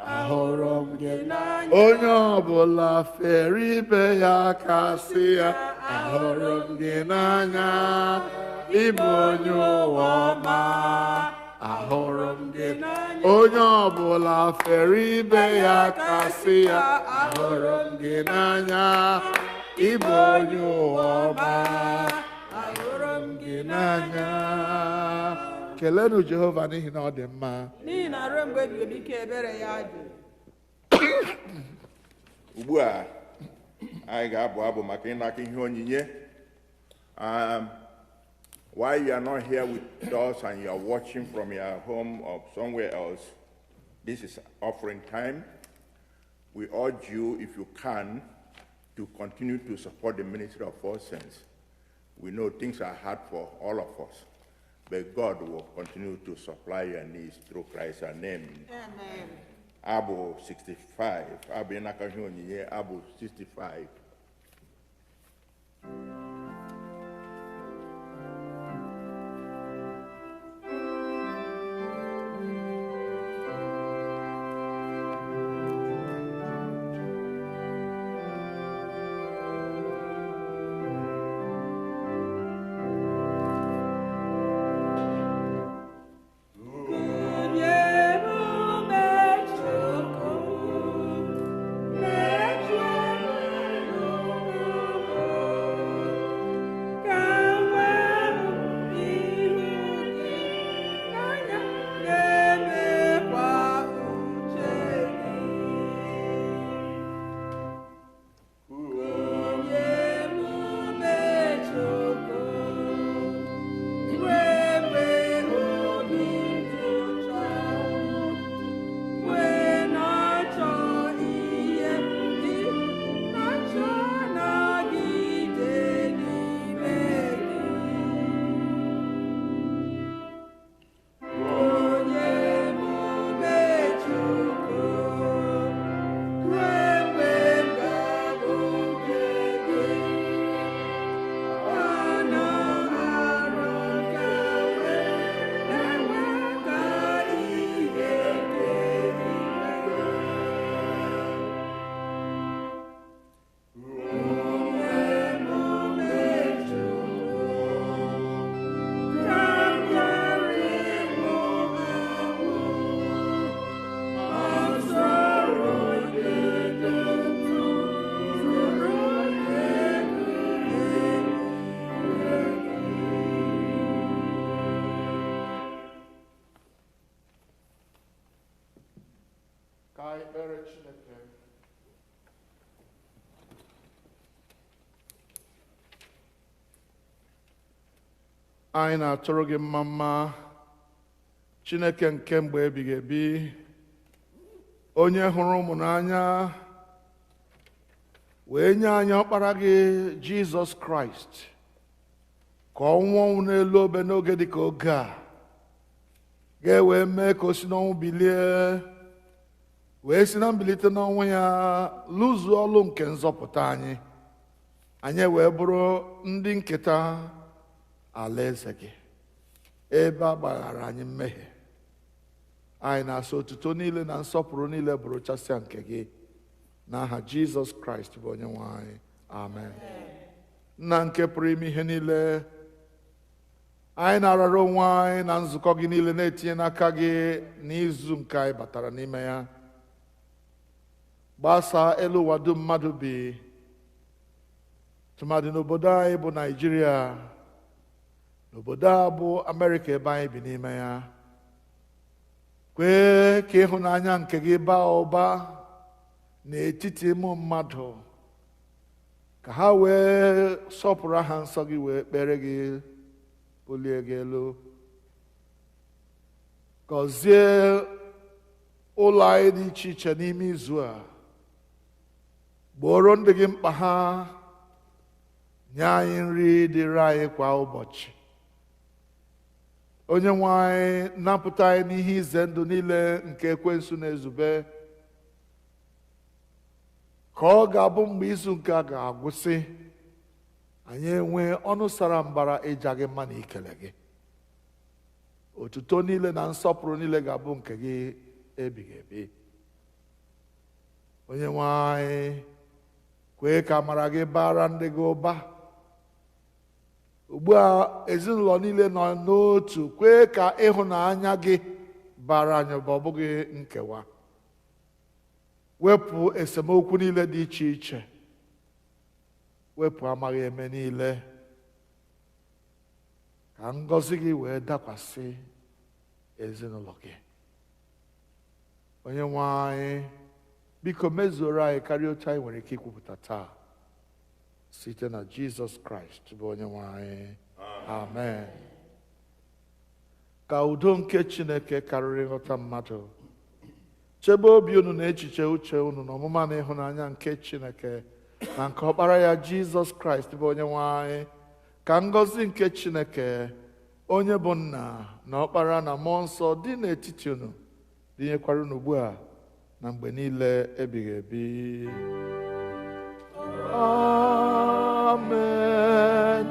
ahụrụ m gị n'anya. Onye ọbụla fere ibe ya aka sị ya, ahụrụ m gị n'anya, ịbụ onye ụwa ọma, ahụrụ m gị n'anya. Onye ọbụla fere ibe ya aka sị ya, ahụrụ m gị n'anya, ịbụ onye ụwa ọma, ahụrụ m gị n'anya. Kelenụ Jehova n'ihi na ọ dị mma, n'ihi na ruo mgbe ebighị ebi ka ebere ya dị. Ugbu a anyị ga-abụ abụ maka ịnaka ihe onyinye. While you are not here with us and you are watching from your home or somewhere else, this is offering time. We urge you, if you can, to continue to support the ministry of All Saints. We know things are hard for all of us, but God will continue to supply your needs through Christ our name. Amen. Abụ 65, abụ ịnaka ihe onyinye, abụ 65. Chukwu, na-eche Ka anyị kpere Chineke. Anyị na-atụrụ gị mma mma, Chineke nke mgbe ebighị ebi, onye hụrụ ụmụ n'anya wee nye anyị ọkpara gị Jizọs Kraịst ka ọ nwụọ ọnwụ n'elu obe n'oge dị ka oge a, ga-ewee mee ka o si n'ọnwụ bilie, wee si na mbilite n'ọnwụ ya lụzuo ọlụ nke nzọpụta anyị, anyị wee bụrụ ndị nketa alaeze gị, ebe a gbaghara anyị mmehie. Anyị na-asọ otuto niile na nsọpụrụ niile bụrụchasịa nke gị, n'aha Jizọs Kraịst bụ onye nwe anyị, amen. Nna nke pụrụ ime ihe niile, anyị na-arara onwe anyị na nzukọ gị niile na-etinye n'aka gị n'izu nke anyị batara n'ime ya. Gbasaa elu ụwa dum mmadụ bi, tụmadị n'obodo anyị bụ Naịjirịa, n'obodo a bụ Amerịka ebe anyị bi n'ime ya. Kwee ka ịhụnanya nke gị baa ụba n'etiti ụmụ mmadụ, ka ha wee sọpụrụ aha nsọ gị, wee kpere gị, bulie gị elu. Gọzie ụlọ anyị dị iche iche n'ime izu a, gboro ndị gị mkpa ha, nye anyị nri dịrị anyị kwa ụbọchị. Onye nwe anyị, napụta anyị n'ihe ize ndụ niile nke ekwensu na-ezube, ka ọ ga-abụ mgbe izu nke a ga-agwụsị, anyị enwee ọnụ sara mbara ịja gị mma na ikele gị. Otuto niile na nsọpụrụ niile ga-abụ nke gị ebighị ebi. Onye nwe anyị, kwee ka amara gị bara ndị gị ụba. Ugbu a ezinụlọ niile nọ n'otu, kwee ka ịhụnanya gị bara anyị ụba, ọ bụghị nkewa. Wepụ esemokwu niile dị iche iche, wepụ amaghị eme niile, ka ngọzi gị wee dakwasị ezinụlọ gị. Onye nwe anyị, biko mezuoro anyị karịa otu anyị nwere ike ikwupụta taa, site na Jizọs Kraịst bụ onye nwe anyị, amen. Ka udo nke Chineke karịrị nghọta mmadụ chebe obi unu na echiche uche unu na ọmụma na ịhụnanya nke Chineke na nke ọkpara ya Jizọs Kraịst bụ onye nwe anyị. Ka ngọzi nke Chineke onye bụ nna na ọkpara na mmụọ nsọ dị n'etiti unu, dịnyekwara unu ugbu a na mgbe niile ebighị ebi. Amen.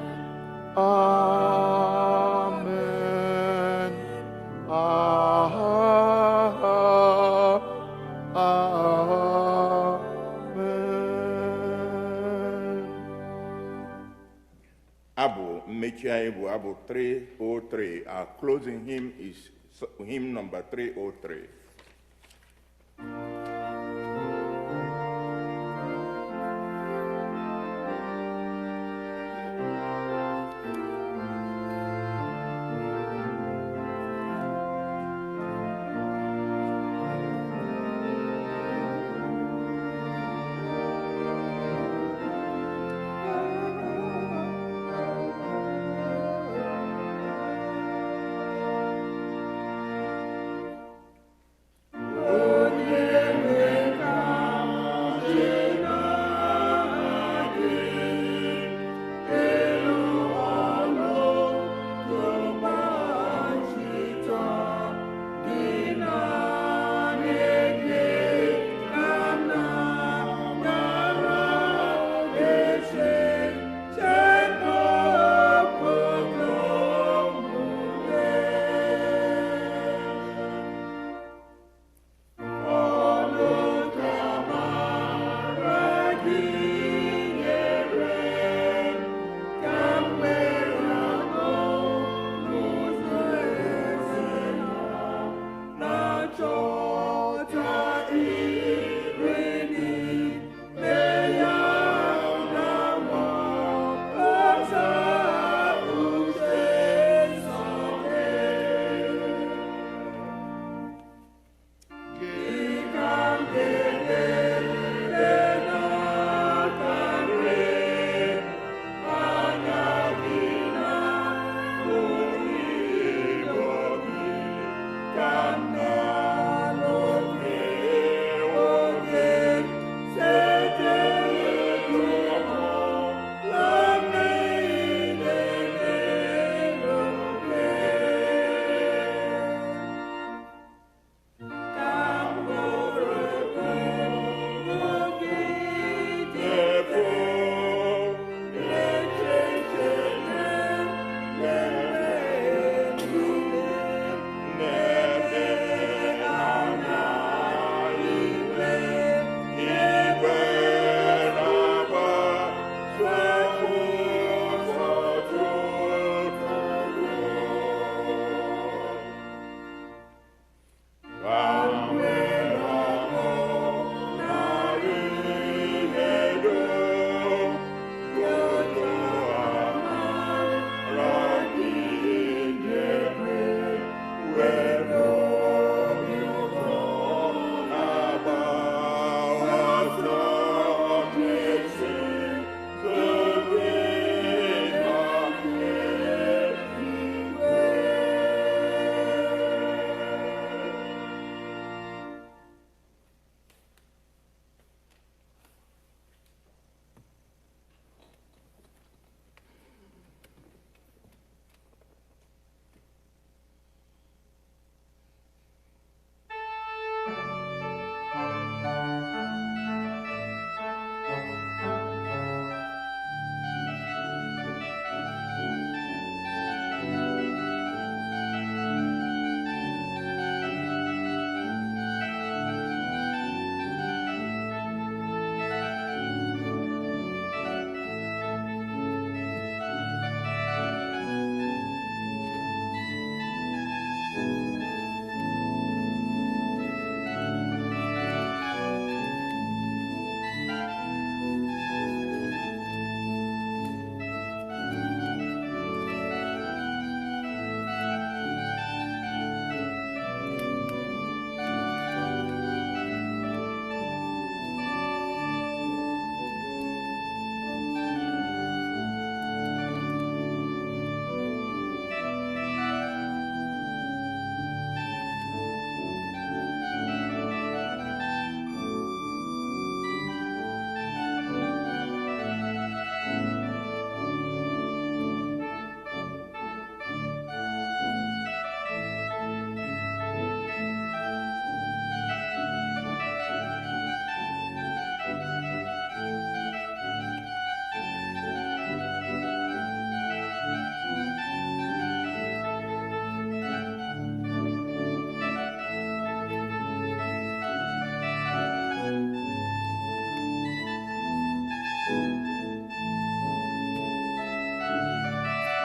Amen. Amen. Abụ mmechi anyị bụ abụ 303. Our closing hymn is hymn number 303.